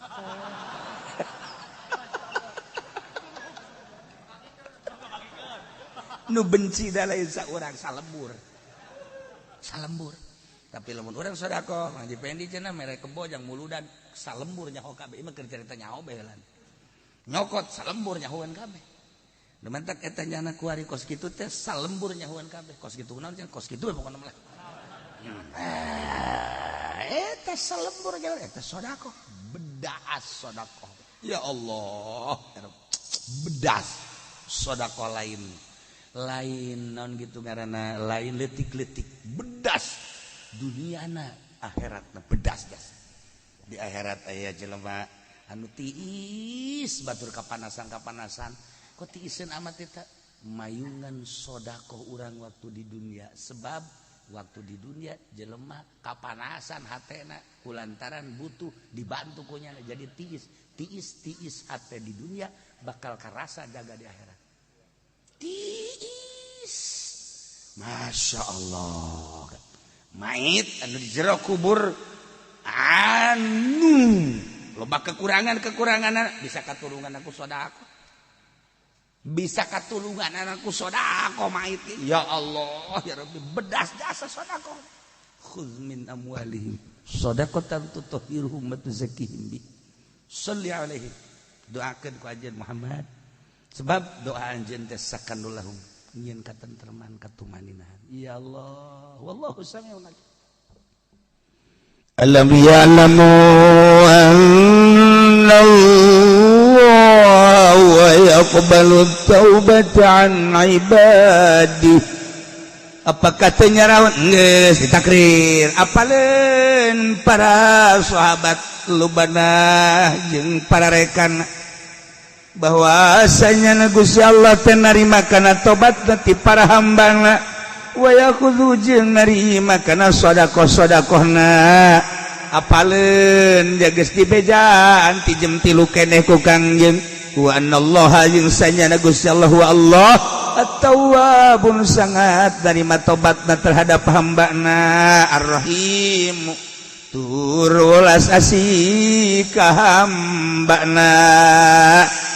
Nu benci da lain saurang salembur. Salembur. Tapi lamun urang sedekah Mang Haji Pendi cenah mere kebo jang muludan salembur nyaho kabeh. Ieu mah keur carita nyaho bae heula. Nyokot salembur nyahoan kabeh. Nu mantak eta nyana kuari kos kitu teh salembur nyahoan kabeh. Kos kitu naon cenah kos kitu we pokona mah. Eta salembur nyahoan eta sedekah. Bedas sedekah. Ya Allah, bedas sedekah lain. Lain non gitu karena lain letik-letik bedas duniana akhiratna bedas jas di akhirat aya jelema anu tiis batur kapanasan kok tiiseun amat eta mayungan sedekah urang waktu di dunia sebab waktu di dunia jelema kapanasan hatena kulantaran butuh dibantu ku nyana jadi tiis tiis tiis hate di dunia bakal karasa jaga di akhirat. Tiis. Masya Allah. Mait anu di jero kubur anu loba kekurangan-kekurangan bisa katulungan aku sedekah. Bisa katulungan anakku sedekah mait. Ya Allah ya Rabbi bedas jasa sedekah. Khudz min amwalihim shadaqatan tutahhiruhum wa tuzakkihim bi. Shalli alaihi. Doakeun ku anjeun Muhammad. Sebab doa anjeun teh sakanul lahum nyieun katentreman katumaninahan. Ya Allah, wallahu samiun alim. Alam ya'lamu anna Allah yaqbalu taubata an ibadihi. Apa katanya rawan geus ditakrir apaleun para sahabat lubana jeung para rekan bahwasanya Gusti Allah teh narima kana tobat ti para hambana wa yakhudhu jeung narima kana sedekah-sedekahna apaleun geus dibejaan ti jem 3 keneh ku Kangjeng wa anallaha jeung sanyana Gusti Allah wa Allah at-tawwabun sangat narima tobatna terhadap hambana ar-rahim tur welas asih ka hambana.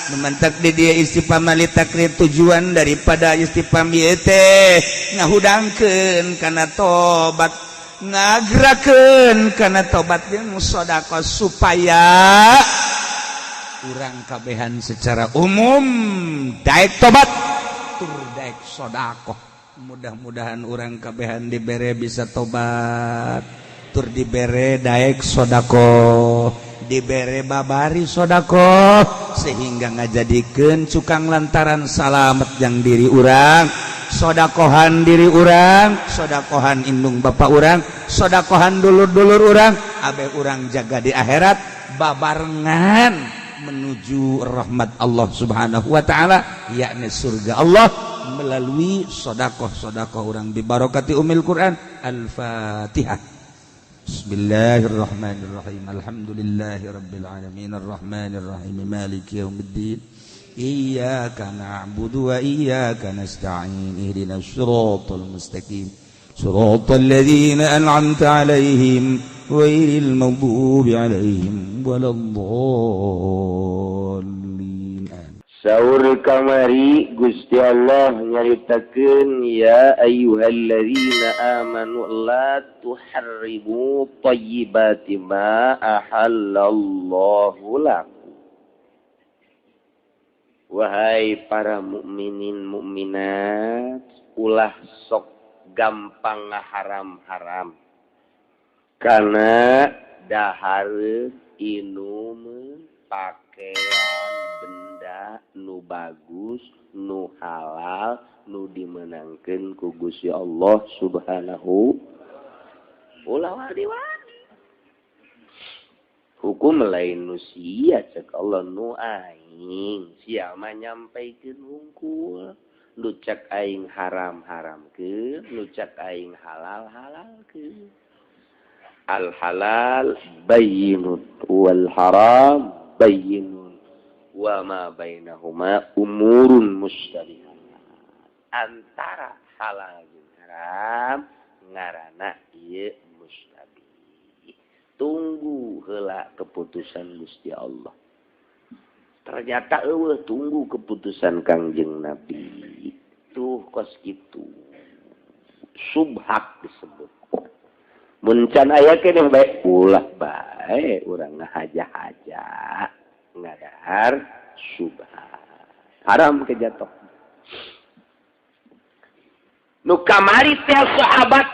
Memantak di dia istifham li takrir tujuan daripada istifham ieu teh ngahudangkeun kana tobat ngagerakeun kana tobat jeung sedekah supaya urang kabehan secara umum daek tobat tur daek sedekah. Mudah-mudahan urang kabehan dibere bisa tobat tur dibere daek sedekah. Dibere babari sodakoh sehingga ngajadikeun cukang lantaran salamet yang diri urang, sodakohan diri urang, sodakohan indung bapak urang, sodakohan dulur-dulur urang, abe urang jaga di akhirat babarengan menuju rahmat Allah Subhanahu wa taala, yakni surga Allah, melalui sodakoh-sodakoh urang bibarokati umil Quran. Al-Fatihah. Bismillahirrahmanirrahim. Alhamdulillahirabbil alamin arrahmanirrahim maliki yaumiddin. Iyyaka na'budu wa iyyaka nasta'in. Ihdinas siratal mustaqim. Siratal ladzina an'amta 'alaihim ghairil maghdubi 'alaihim waladdallin. Saur kamari Gusti Allah nyaritakeun, ya ayyuhalladzina amanu la tuharrimu thayyibati ma ahallallahu lakum. Wahai para mukminin mukminat, ulah sok gampang ngaharam-haram karena dahar, inum, pakaian, benda nu bagus, nu halal, nu dimenangkan ku Gusti Allah Subhanahu. Ulah wani-wani hukum lain nu sia, cek Allah, nu aing. Sia mah nyampaikeun hungkul. Nu cek aing haram, haramkeun, nu cek aing halal, halalkeun. Al halal bayyinun wal haram bayyinun wa ma bainahuma umurun musytabihat. Antara halal jeung haram ngaranna ieu mustabih. Tunggu heula keputusan Gusti Allah. Ternyata eueuh, tunggu keputusan Kangjeng Nabi. Tuh, kos kitu subhat disebut. Mun can aya keneh bae, ulah bae urang ngahaja-haja ngadahar subhat, haram kejatuh. Nu kamari teh sahabat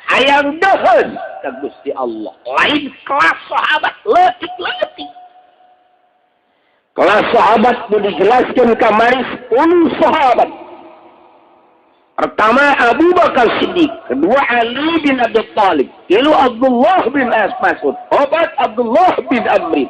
hayang deuheun ka Gusti Allah, lain kelas sahabat leutik-leutik. Kelas sahabat nu dijelaskan kamari 10 sahabat. Pertama Abu Bakar Siddiq, kedua Ali bin Abi Thalib, tilu Abdullah bin Mas'ud, opat Abdullah bin Amri,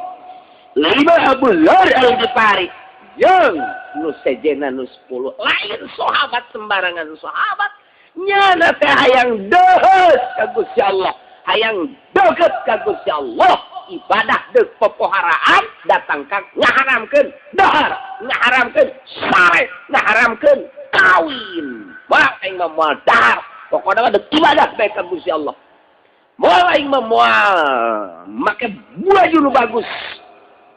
lima Abu Dzar Al-Ghifari, yang nu sejena nu 10. Lain sahabat sembarangan sahabat. Nyana teh hayang deuheut ka Gusti Allah, hayang deukeut ka Gusti Allah, ibadah deuk popoharaan, datang ka ngaharamkeun dahar, ngaharamkeun sare, ngaharamkeun kawin. Wah, aing mah moal dahar, pokokna mah deuk ibadah bae ka Gusti Allah. Moal, aing mah moal make baju nu bagus,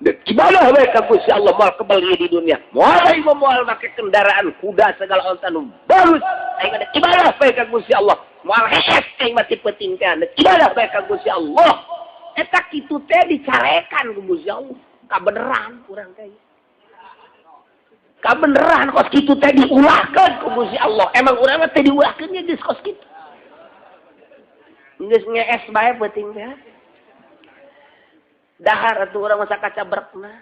deuk ibadah bae ka Gusti Allah, moal kebeli di dunia. Moal, aing mah moal make kendaraan kuda segala onta nu bagus, aing mah deuk ibadah bae ka Gusti Allah. Moal hees aing mah ti peuting teh, deuk ibadah bae ka Gusti Allah. Eta kitu teh dicarekan ku Gusti Allah. Kabeneran urang teh, kabeneran kos kitu teh diulahkeun ku Gusti Allah. Emang urang mah teh diulahkeun nya geus kos kitu, geus ngees bae peuting teh dahar atuh urang masa kacabrekna.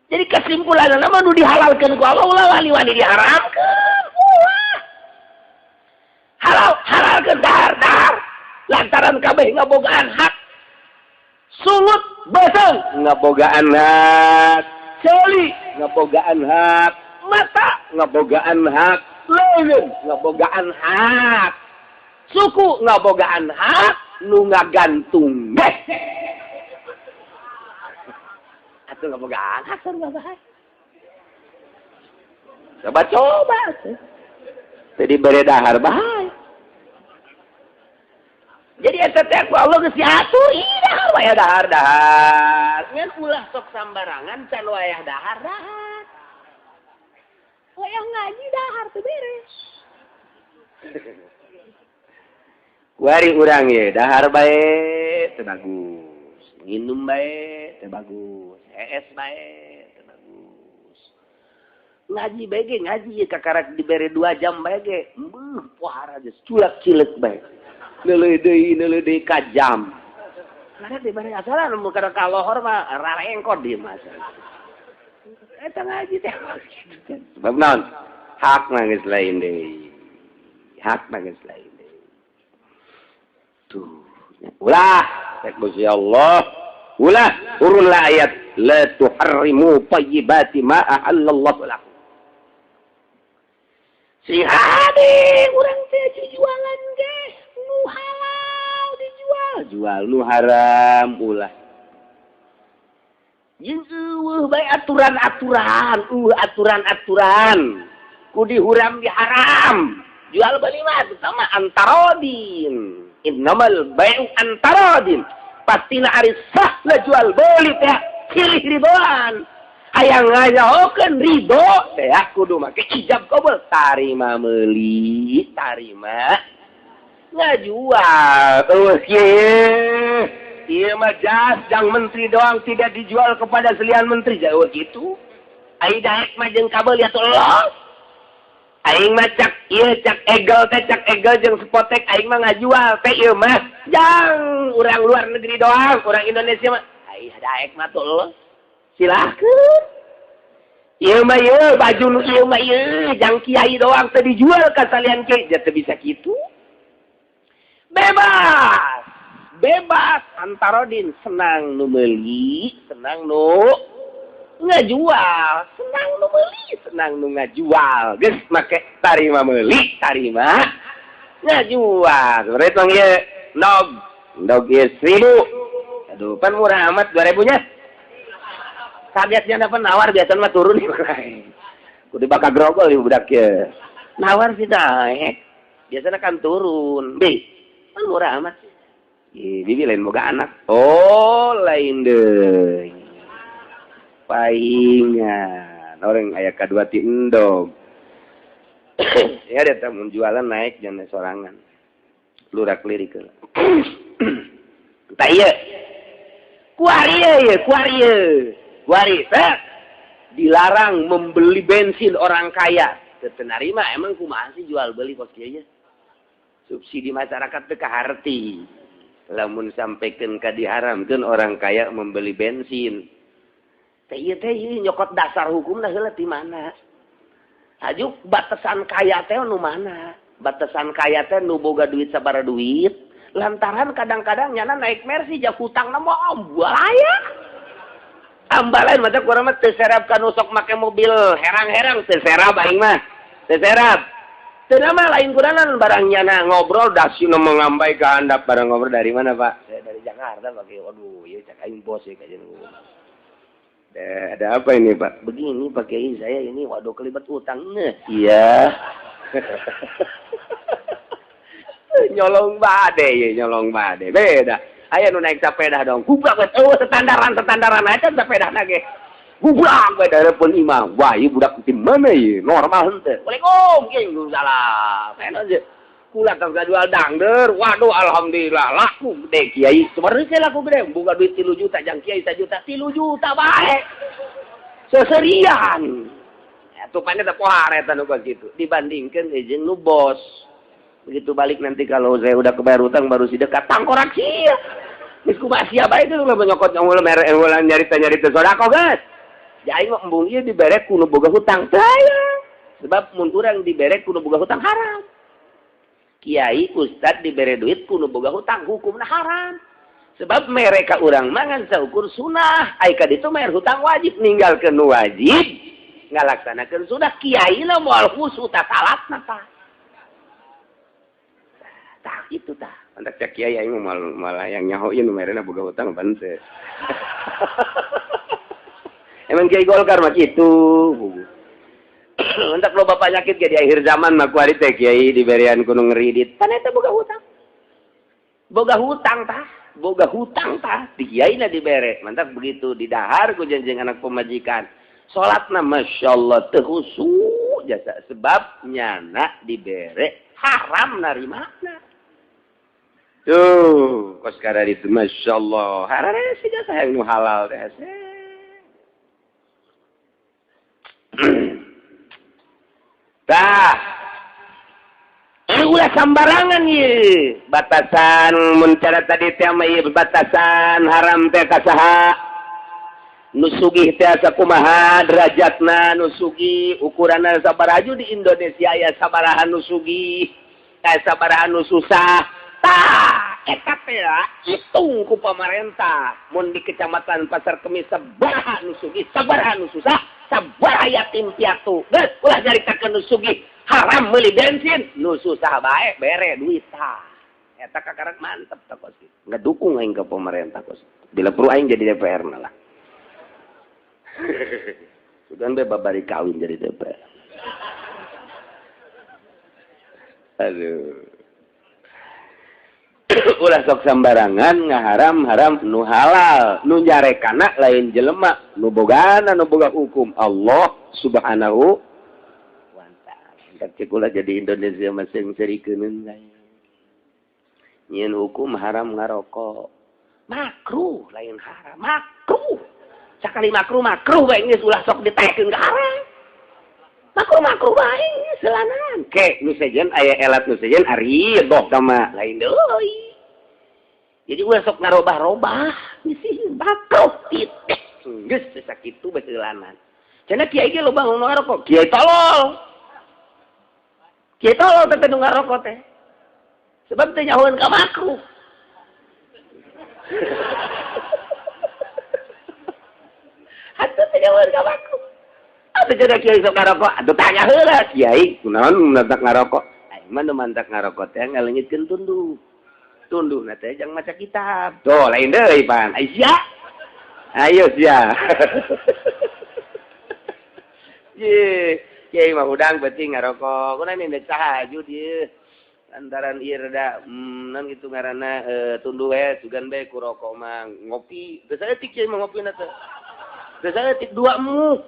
Jadi kesimpulanna mah, nu dihalalkeun ku Allah ulah wani-wani diharamkeun, ulah. Halal halalkeun, dahar dahar, lantaran kabeh ngabogaan hak. Sungut beuteung ngabogaan hak, ceuli ngabogaan hak, mata ngabogaan hak, leungeun ngabogaan hak, suku ngabogaan hak, nu ngagantung deh atuh ngabogaan hak sarua bae. Coba coba atuh teu dibere dahar bae. Jadi eta teh ku Allah geus diatur, ih dahar wayah dahar dahar. Ngan ulah sok sambarangan, can wayah dahar dahar. Wayah ngaji dahar teu beres. Kuari urang ye dahar bae teu bagus, nginum bae teu bagus, hees bae teu bagus. Ngaji bae ge ngaji ye kakarak dibere 2 jam bae ge, beuh pohara geus culak-cileuk bae. Neuleuh deui, neuleuh deui ka jam. Karena diberi asalan mun kada ka lohor mah rarengkot di mah. Eta ngaji teh sebab naon? Hak nangis lain deui. Hak nangis lain deui. Tuh, ulah cek Gusti Allah. Ulah turunlah ayat la tuharrimu thayyibati ma ahallallahu lakum. Si hade urang teh jualan ge nu halal dijual, jual nu haram ulah. Jeung eueuh bae aturan-aturan, aturan-aturan. Ku dihuram diharam. Jual beli mah sama antarodin. Innamal bai'u antarodin. Pastina ari sah lah jual beli teh silih ridoan. Hayang ngayahokeun ridho teh kudu make ijab kabul tarima meuli, tarima ngajual. Eueuh kieu. Ieu mah jas jang menteri doang tidak dijual kepada selian menteri. Jauh gitu. Ai daek mah jeung kabel ya los. Aing mah cak ieu cak egel teh cak egel jeung spotek aing mah ngajual teh ieu mah jang urang luar negeri doang, urang Indonesia mah ai daek mah tuh los. Silahkeun. Ieu mah ieu baju nu ieu mah ieu jang kiai doang teh dijual ka salian kiai, teu bisa kitu. Bebas. Bebas antarodin, senang nu meuli, senang nu ngajual, senang nu meuli, senang nu ngajual. Geus make tarima meuli, tarima ngajual. Rek tong ieu ndog, ndog ieu 1000. Aduh, pan murah amat 2000 nya. Kagetnya dapat nawar biasa mah turun kudu bakal grogol ieu budak ieu. Nawar sih naik. Biasanya kan turun. Bi, pan murah amat. Ih, bibi lain boga anak. Oh, lain deui. Paingan. Orang aya kadua ti endog. Ya dia teh mun jualan naik jangan sorangan. Lurak lirik heula. Tah ieu. Kuari ieu, kuari ieu. Kuari teh dilarang membeli bensin orang kaya. Teu narima emang kumaha sih jual beli kos kieu nya? Subsidi masyarakat teu kaharti. Lamun sampaikan ka diharamkeun orang kaya membeli bensin. Teh ieu teh ieu nyokot dasar hukumna heula ti mana? Hajuk batasan kaya teh nu mana? Batasan kaya teh nu boga duit sabaraha duit? Lantaran kadang-kadang nyana naik Mercy jah hutangna mah ambalaya. Ambalain mata kurang mah teu serap ka nu sok make mobil herang-herang teu serap aing mah. Teu serap. Teu mah lain kuranan barang nyana ngobrol dasina mengambai ka handap barang ngobrol dari mana Pak? Saya dari Jakarta Pak. Waduh, ieu cak aing bos ya kajian. Ada apa ini Pak? Begini Pak Kiai, saya ini waduh kelibat utang. Iya. Nyolong bade ya, nyolong bade. Beda. Aya nu naik sepeda dong. Gubrak we eueuh standaran aja sepedana ge. Gubrak we dareupeun imam. Wah, ieu budak ti mana ieu? Normal henteu. Waalaikum, kieu salah. Enak aja. Kula tong jual dangder. Waduh, alhamdulillah laku gede kiai. Sebenarnya saya laku gede, boga duit 3 juta jang kiai 1 juta, 3 juta bae. Seserian. Atupannya teh pohar eta nu kitu. Dibandingkeun jeung nu bos. Begitu balik nanti kalau saya udah kebayar utang baru si dekat tangkorak sia. Geus kumaha sia bae teh ulah nyokot ulah mere ulah nyarita-nyarita sedekah geus. Jadi mah embung ieu dibere ku nu boga hutang. Taya. Sebab mun urang dibere ku nu boga hutang haram. Kiai ustad dibere duit ku nu boga hutang hukumna haram. Sebab mereka urang mangan saukur sunah, ai ka ditu bayar hutang wajib ninggalkeun nu wajib, ngalaksanakeun sunah kiai na moal khusu ta salatna tah. Tah itu tah. Mantak cak kiai aing malah yang nyaho ieu nu merena boga hutang pan teu. Emang kiai Golkar mah kitu. Mantak loba penyakit ge di akhir zaman mah kuari teh kiai diberian ku nu ngeridit. Pan eta boga hutang. Boga hutang tah, boga hutang tah di kiai na dibere. Mantak begitu didahar ku janjeng anak pemajikan. Salatna masyaallah teu khusyuk jasa sebab nyana dibere haram narimana. Tuh, kos kada itu masyaallah. Harare sih jasa yang nu halal teh. Tah. ulah sambarangan ye. Batasan mun cara tadi teh mah ieu batasan haram teh ka saha? Nu sugih teh sakumaha derajatna nu sugih, ukuranna sabaraha di Indonesia aya sabaraha nu sugih, aya sabaraha nu susah. Tah, eta teh hitung ku pamarentah. Mun di kecamatan Pasar Kemis sabaraha nu sugih, sabaraha nu susah, sabaraha yatim piatu. Geus ulah nyaritakeun nu sugih haram meuli bensin, nu susah bae bere duit tah. Eta kakarak mantep tah kos. Ngedukung aing ka pemerintah kos. Bila perlu aing jadi DPR na lah. Sudah be babari kawin jadi DPR. Aduh. Ulah sok sambarangan ngaharam-haram nu halal, nu nyarekana lain jelema, nu bogana nu boga hukum Allah Subhanahu wa ta'ala. Cek ulah jadi Indonesia masing serikeun lain. Nyieun hukum haram ngarokok. Makruh lain haram, makruh. Sakali makruh makruh bae geus ulah sok ditekeun ka haram. Makruh makruh bae selanan. Ke nu sejen aya elat nu sejen ari doh sama lain deui. Jadi ulah sok ngarobah-robah bisi makruh titik. Geus sakitu bae seulanan. Cenah kiai ge loba nu ngarokok, kiai tolol. Kiai tolol teh nu ngarokok teh. Sebab teh nyahoeun ka makruh. Atuh teh nyahoeun ka makruh. Atuh cenah kiai sok ngarokok, atuh tanya heula kiai, kunaon mantak ngarokok? Aing mah nu mantak ngarokok teh ngalengitkeun tunduh. Tunduhna teh jang maca kitab. Tuh lain deui pan. Ai sia. Ayo sia. Ye, kiai mah hudang penting ngarokok. Kunaon ini tahajud ieu. Lantaran ieu rada non kitu ngaranna tunduh we sugan bae ku rokok mah ngopi. Teu saeutik kiai mah ngopina teh. Teu saeutik dua muk.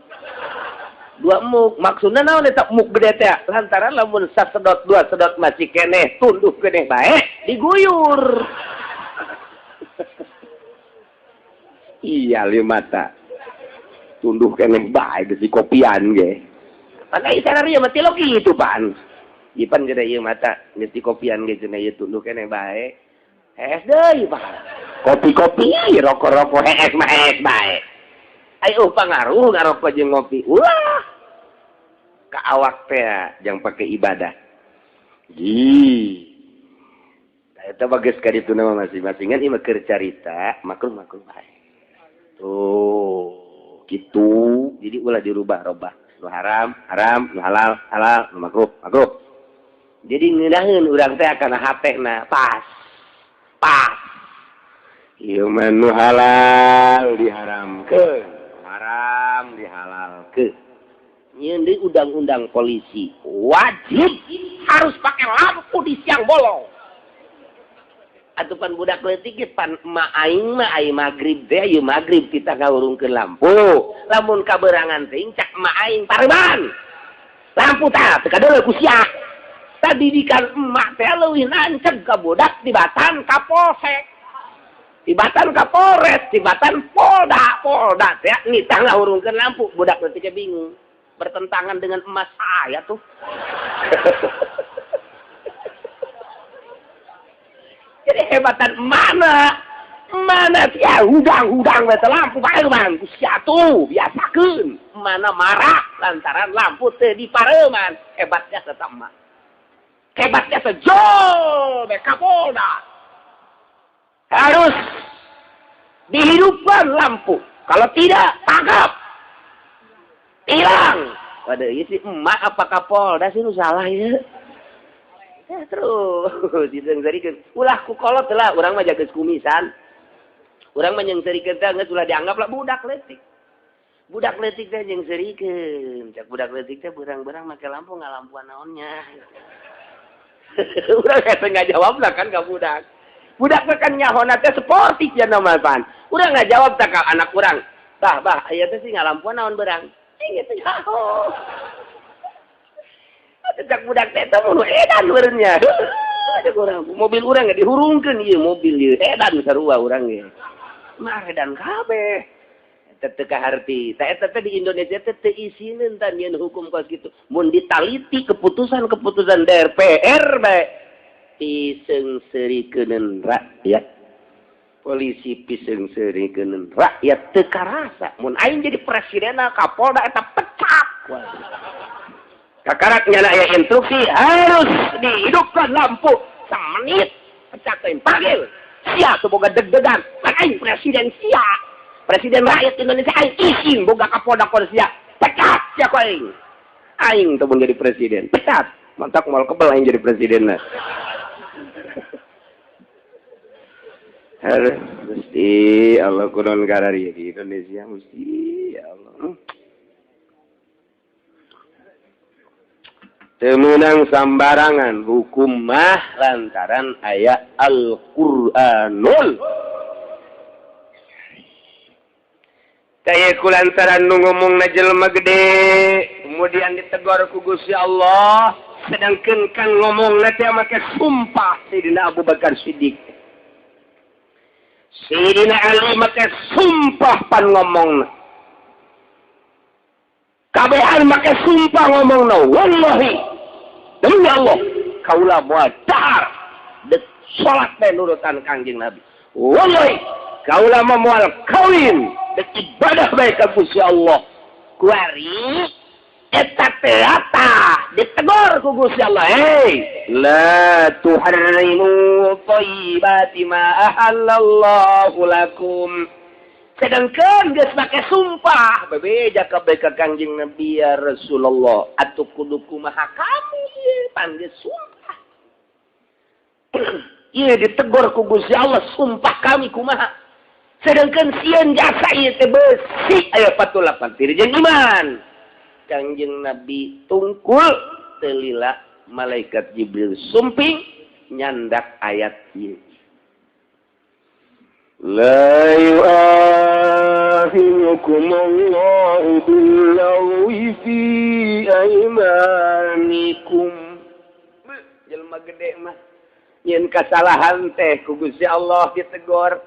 Dua muk maksudna naon eta muk gede teh? Lantaran lamun sasedot dua sedot masih keneh tunduh keneh bae diguyur. Iya lieu mata. Tunduh keneh bae geus kopian ge. Pan ai sararea mah tilok kitu pan. Ipan cenah ieu mata geus dikopian ge cenah ieu tunduh keneh bae. Hees deui pan. Kopi-kopi rokok-rokok hees mah hees bae. Ayo pangaruh ngarokok jeung ngopi. Wah. Ka awak teh jang pake ibadah. Ji. Eta bagus ka ditu mah masing-masingan ieu mah keur carita makruh-makruh bae. Tuh, kitu. Jadi ulah dirubah-robah. Nu haram, haram, nu halal, halal, nu makruh, makruh. Jadi ngeunaheun urang teh kana hatena pas. Pas. Ieu mah nu halal diharamkeun, haram dihalalkeun. Nyeun deui undang-undang polisi wajib harus pakai lampu di siang bolong. Atuh pan budak leutik ge pan emak aing mah ai magrib teh ieu magrib kita ngahurungkeun lampu. Lamun kaberangan teh cak emak aing pareban. Lampu tah teu kadeuleu ku sia. Tadidikan emak teh leuwih nanceg ka budak tibatan ka polsek. Tibatan ka Polres, tibatan Polda, Polda teh nitah ngahurungkeun lampu, budak leutik ge bingung. Bertentangan dengan emas saya tuh. Jadi hebatan mana? Mana tia hudang-hudang bete lampu pareman ku sia tuh biasakeun. Mana marah lantaran lampu teu dipareman. Hebatnya tetap emak. Hebatnya sejol be Kapolda. Harus dihidupkan lampu. Kalau tidak tangkap. Hilang. Waduh, ieu si emak apa Kapolda sih nu salah ieu. Ya terus diseungseurikeun. Ulah ku kolot lah, urang mah jaga kumisan. Urang mah nyeungseurikeun teh geus ulah dianggap lah budak leutik. Budak leutik teh nyeungseurikeun. Cak budak leutik teh berang-berang make lampu ngalampuan naonnya. Urang hese ngajawab lah kan ka budak. Budak mah kan nyahona teh sportif ya nama pan. Urang ngajawab tah ka anak urang. Bah, bah, aya teh sih ngalampuan naon berang. Gitu nyaho. Cak budak teh teh mun edan meureunnya. Cak urang mobil urang ge dihurungkeun ieu mobil ieu edan sarua urang ge. Mah edan kabeh. Teu kaharti. Tah eta teh di Indonesia teh teu isineun tah nyieun hukum kos kitu. Mun ditaliti keputusan-keputusan DPR bae piseungseurikeun rakyat. Polisi piseungseurikeun rakyat teu karasa. Mun aing jadi presiden Kapolda eta pecat. Kakarak nyana aya instruksi harus dihidupkan lampu semenit pecat aing panggil. Sia teu boga deg-degan. Aing presiden sia. Presiden rakyat Indonesia aing isin boga Kapolda sia. Pecat sia ku aing. Aing teu mun jadi presiden. Pecat. Mantak moal kebel aing jadi presiden lah. Harus mesti Allah kunon karari di Indonesia mesti ya Allah. Teu meunang sambarangan hukum mah lantaran aya Al-Qur'anul. Kaya ku lantaran nu ngomongna jelema gede kemudian ditegor ku Gusti Allah, sedangkan kan ngomongna teh make sumpah Sayyidina Abu Bakar Siddiq. Sayyidina Ali make sumpah pan ngomongna. Kabehan make sumpah ngomongna, wallahi demi Allah kaula moal dahar dek salat teh nurutan Kangjeng Nabi. Wallahi kaula mah moal kawin dek ibadah bae ka Gusti Allah. Kuari eta teh ditegor ku Gusti Allah, hei la tuharrimu thayyibati ma ahallallahu lakum. Sedangkan geus make sumpah bebeja kabeh ka Kangjeng Nabi ya Rasulullah atuh kudu kumaha kami ieu pan geus sumpah. Ieu ditegor ku Gusti Allah sumpah kami kumaha. Sedangkan sieun jasa ieu teh beusi aya 48 tiri jeung iman. Kangjeng Nabi tungkul telila malaikat Jibril sumping nyandak ayat ieu. La yu'akhidukum Allahu bil-lagwi fi aymanikum. Jelema gede mah nyeun kasalahan teh ku Gusti Allah ditegor.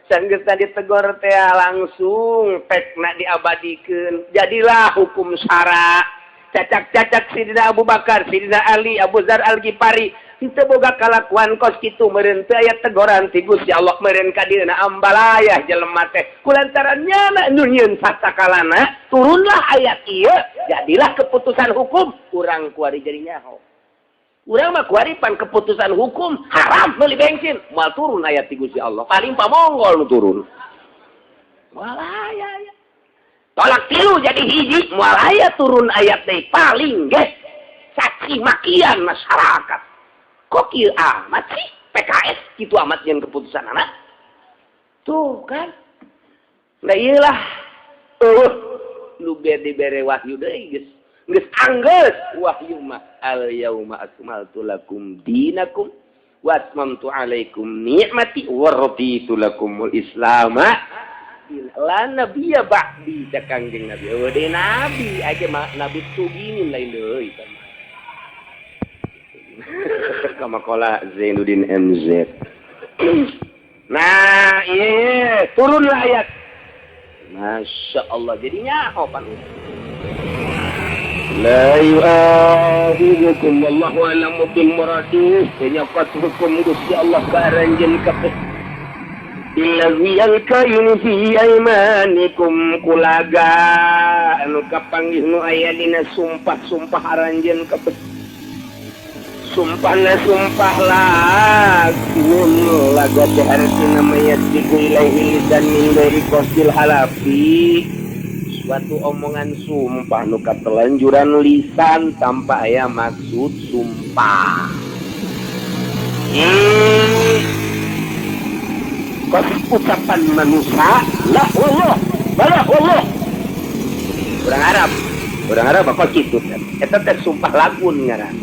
Sanggeusna ditegor teh langsung pekna diabadikeun. Jadilah hukum syara. Cacak-cacak Sidina Abu Bakar, Sidina Ali, Abu Dzar Al-Ghifari henteu boga kalakuan kos kitu meureun teu aya tegoran ti Gusti Allah meureun ka dieuna ambalayah jelema teh. Kulantaran nyana nu nyieun sasakalana turunlah ayat ieu jadilah keputusan hukum urang kuari jadi nyaho. Urang mah kuari pan keputusan hukum haram meuli bensin moal turun ayat ti Gusti Allah. Paling pamonggol nu turun. Moal aya ya. Tolak tilu jadi hiji moal aya turun ayat teh paling ge caci makian masyarakat. Kok kieu amat sih PKS kitu amat jeung keputusan anak? Tuh kan. Nah ieu lah. Nu dibere wahyu deui geus. Geus anggeus wahyu mah al yauma akmaltu lakum dinakum wa atmamtu alaikum ni'mati wa raditu lakumul islama. La nabiyya ba'di da Kangjeng Nabi. Eueuh deui nabi aja mah nabi tuginin lain deui. Kama qala Zainuddin MZ. Nah, iya turunlah ayat. Masya Allah, jadinya apa? La yu'akhidukum wallahu a'lamu bil muradih. Nyokot hukum Gusti Allah ka aranjeun kabeh. Billazi alkainu fi aymanikum kulaga anu kapanggih nu aya dina sumpah-sumpah aranjeun kabeh. Sumpahna sumpah lagun laga teh artina mayasbiqu ilaihi lisan min ghairi qasdil halafi. Suatu omongan sumpah nu katelanjuran lisan tanpa aya maksud sumpah. Kos ucapan manusia la Allah wala Allah. Urang Arab kok kitu teh. Eta teh sumpah lagun ngaran.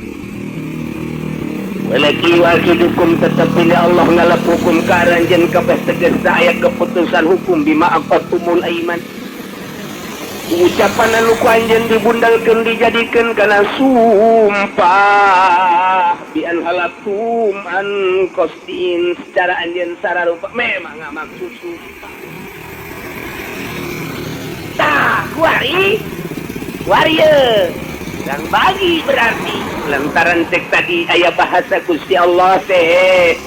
Walaki wakidukum tetapi Allah ngalap hukum ka aranjeun kabeh tegas aya keputusan hukum bima aqatumul aiman. Ucapan anu ku anjeun dibundalkeun dijadikeun kana sumpah bi an halatum an qasdin secara anjeun sararupa memang maksud sumpah. Kuari kuari urang bagi berarti lantaran cek tadi aya bahasa Gusti Allah teh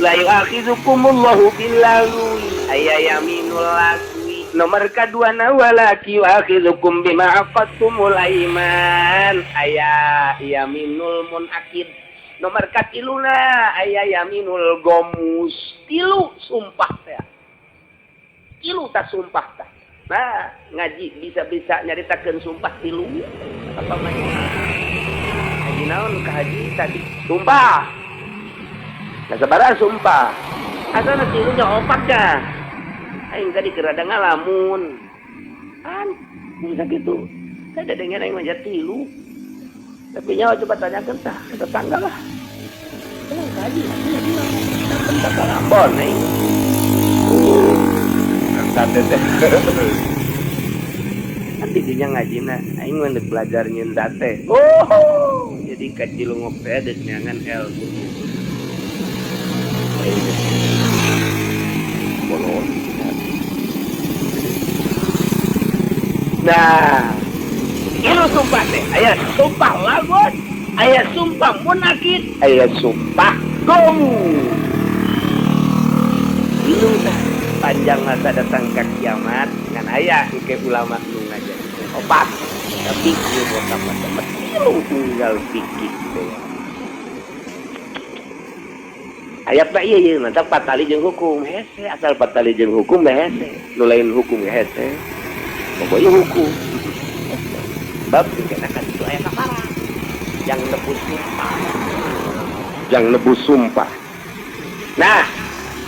la yu'akhidhukumullahu billagwi aya yaminul lagwi nomor kadua na walaki yu'akhidhukum bima aqadtumul aiman aya yaminul munakid nomor katiluna aya yaminul gomus tilu sumpah teh tilu ta sumpah tah. Nah ngaji bisa-bisa nyaritakeun sumpah tilu apa mah haji naon ka haji tadi sumpah nah sabaraha sumpah asana tilunya opat dah aing tadi keur ada ngalamun kan bisa gitu saya dengar aing mah tilu tapi nyawa coba tanyakan tah ke tetangga lah. Tenang kaji, bentar kalambon nih. Sate teh. Nanti dinya ngajina, aing mah deuk belajar nyeun sate. Oh, jadi ka Cilungok teh deuk neangan ilmu. Bolon. Nah, ilu sumpah teh, aya sumpah lagun, aya sumpah munakid, aya sumpah gong. Ilu tah panjang masa datang ke kiamat ngan aya engke ulama nu ngajarkeun opat. Tapi ieu botah mah tilu unggal fikih teh. Ayat mah ieu ieu mantap patali jeung hukum hese, asal patali jeung hukum mah hese, nu lain hukum hese. Pokoknya hukum. Bab dikenakan itu ayat kafarah. Yang nebus sumpah. Yang nebus sumpah. Nah,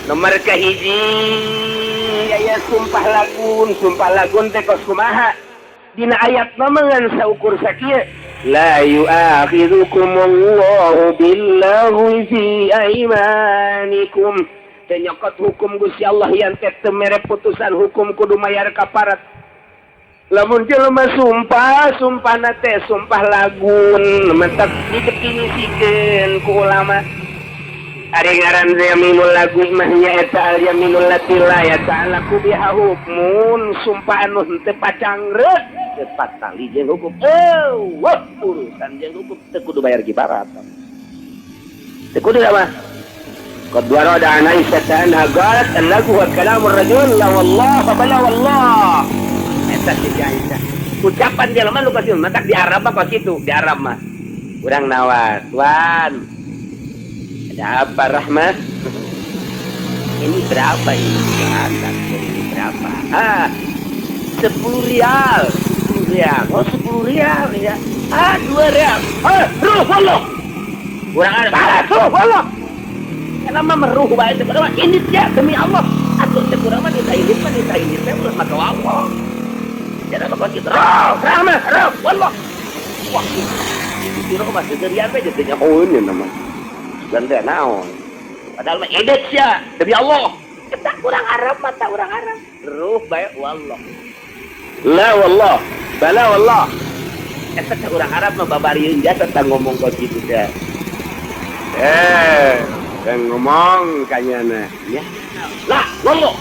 nomor kahiji aya sumpah lagun teh kos kumaha? Dina ayat mah ngan saukur sakieu. La yu'akhidhukumullahu billaghwi fi aimanikum. Teu nyokot hukum Gusti Allah yang teh teu mere putusan hukum kudu mayar kafarat. Lamun jelema sumpah, sumpahna teh sumpah lagun, mentak didefinisikeun ku ulama. Ari ngaran yaminul lagu mah nyaeta al yaminul lati la yata'allaqu biha hukmun, sumpah anu henteu pacangreut, teu patali jeung hukum. Eueuh, urusan jeung hukum teu kudu bayar kifarat. Teu kudu mah. Qad warada an Aisyah anha qalat al-lagu wa kalamur rajul la wallah fa bala wallah. Aisyah. Ucapan dia mah lu kasih matak di Arab mah kos kitu, di Arab mah. Urang nawar, "Tuan, ada apa Rahmat? Ini berapa ini? Tuan, ini berapa?" Ah, 10 rial. 10 rial. Oh, 10 rial ya. Ah, 2 rial. Ah, ruh Allah. Urang ada, ruh Allah. Kenapa meruh bae teh? Ini dia demi Allah. Atuh teh urang mah ditaindit mah ditaindit teh ulah maka Allah. Jangan apa kita roh, ramah, roh, wallah. Wah, itu roh masih serian aja tanya oh ini nama. Dan teh naon. Padahal mah edet sia demi Allah. Kita kurang Arab mata orang Arab. Ruh baik wallah. La wallah, bala wallah. Eta teh urang Arab mah babarieun jasa tah ngomong kos kitu teh. Dan ngomong kanyana. Ya. La wallah.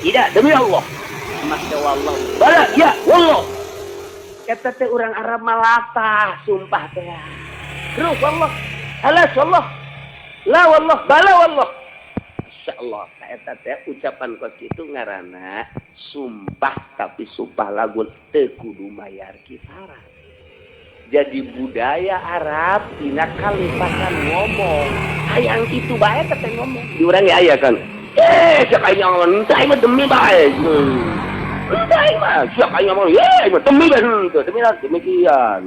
Tidak demi Allah. Masya Allah. Bala ya wallah. Eta teh urang Arab malatah sumpah teh. Ruh wallah. Alas wallah. La wallah, bala wallah. Masya Allah. Eta teh ucapan kos kitu ngaranna sumpah tapi sumpah lagun teu kudu mayar kifarat. Jadi budaya Arab tina kalipatan ngomong. Hayang kitu bae teh ngomong. Di urang ge aya kan. Siapa aing ngomong, entah aing mah demi bae. Entah aing mah, siapa aing ngomong, aing mah demi bae henteu, demi lah demikian.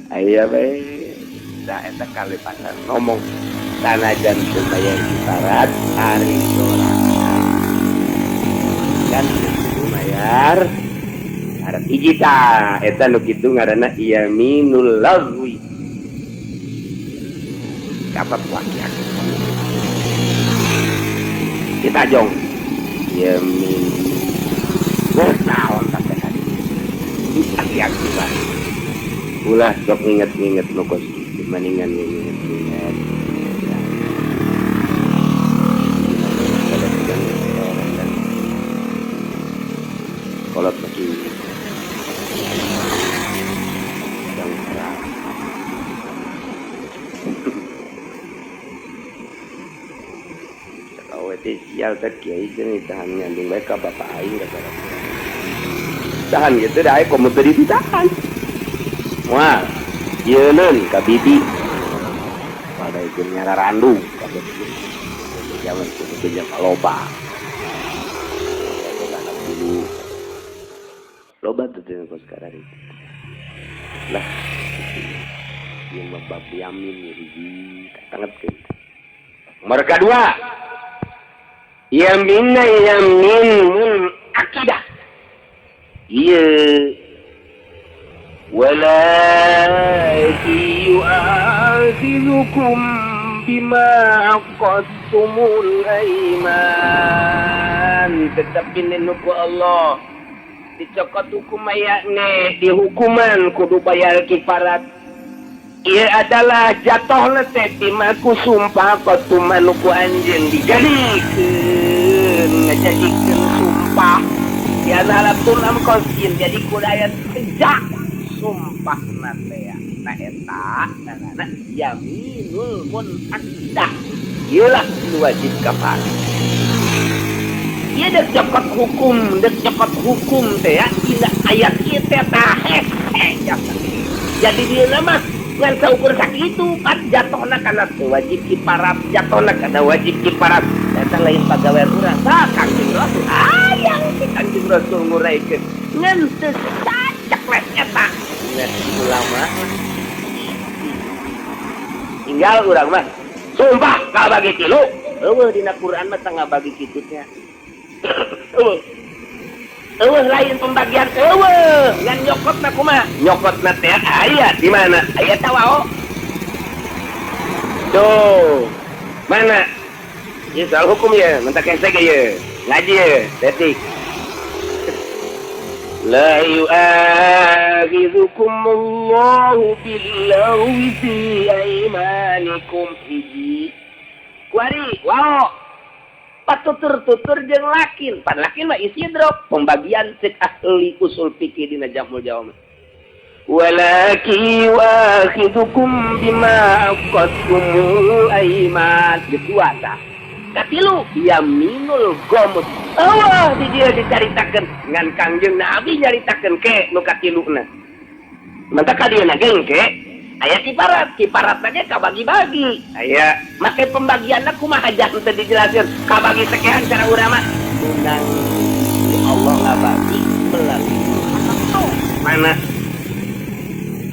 Aya bae, da eta kalipatan ngomong sanajan teu bayar kifarat ari sorangan. Dan teu bayar kifarat hiji tah, eta nu kitu ngaranna yaminul lagwi. Dapat wakil kita jong yamin naon sampai tadi aki-aki lah ulah sok nginget-nginget nu kos kitu maningan nginget-nginget Teh sial teh kiai cenah ditahan nyandung bae ka bapak aing gara-gara. Tahan gitu dah komo teu ditahan. Moal yeuneun ka bibi. Pada jeung nyararandung kabeh. Zaman kudu jam loba. Anak dulu. Loba tuh teh kos sekarang itu. Lah ieu mah bab yamin hiji tangetkeun. Nomor kedua, yaminna yamin mun akidah. Iya. Walakin yu'akhidhukum bima aqadtumul aiman. Tetapi nuku Allah dicokot hukum ayatne dihukuman kudu bayar kifarat. Ia adalah jatuh teh bima ku sumpah qatuman ku anjeun dijadikeun ngajadikeun sumpah. Ya nalatun am qasin jadi kudu aya sejak sumpah teh ya. Nah eta ngaranna yaminul munaqidah. Ieu lah nu wajib kafarah. Ieu dek cokot hukum teh ya dina ayat ieu teh tah. Jadi dia mah ngan saukur sakitu pan jatuhna kana wajib kiparat, jatuhna kana wajib kiparat. Eta lain pagawean urang. Tah Kangjeng Rasul hayang si Kangjeng Rasul nguraikeun ngan teu sacekles eta. Ngan ulama tinggal urang mah sumpah kabagi tilu. Eueuh dina Quran mah teu ngabagi kitu teh. Eueuh. Eueuh lain pembagian eueuh ngan nyokotna kumaha? Nyokotna teh aya di mana? Aya tawao. Tuh. Mana? Ieu soal hukum ya, mentak hese ge ye. Ngaji ye, detik. La yu'akhidhukum Allahu billaghwi fi aymanikum hiji. Kuari, wao. Patutur-tutur jeung lakin. Pan lakin mah isidrop pembagian cek ahli usul fikih dina Jamul Jawami. Walakin yu'akhidhukum bima aqadtumul ayman. Geus dua tah. Katilu yaminul ghamus. Allah di dieu dicaritakeun ngan Kangjeng Nabi nyaritakeun ke nu katiluna. Mantap ka dieu ge engke aya kiparat, kiparatna ge kabagi-bagi. Aya make pembagianna kumaha jangan teu dijelaskeun, kabagi sekian cara urang mah. Menang Allah ngabagi melalui mana?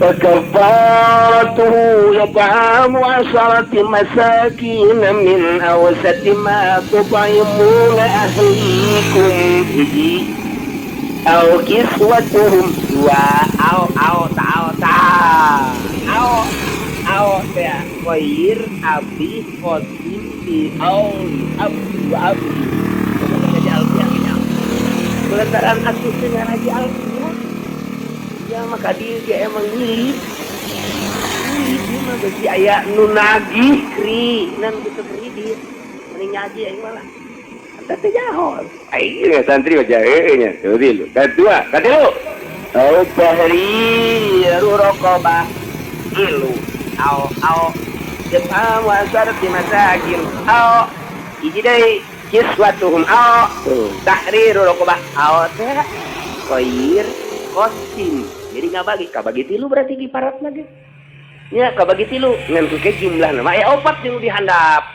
Fakafaratuhu yat'amu asharati masakin min awsati ma tut'imuna ahlikum hiji aw kiswatuhum dua aw aw ta ta aw aw teh khair abi qasim bi aw abdu abdi ngaji alfiah ini peletaran asuh dengan ngaji alfiah ya maka dia emang nyilip nyilip dia mah besi aya nu nagih kri nan geus kredit mending ngaji aing malah eta teh jaho aing santri mah jahe nya tuh tilu kadua katilu au tahriru raqabah ilu au au jamaah wasar di masakin au hiji deui kiswatuhum au tahriru raqabah au teh khair qasim. Jadi ngabagi, kabagi tilu berarti kiparatna ge. Nya kabagi tilu ngan ke jumlahna mah aya opat jeung dihandap.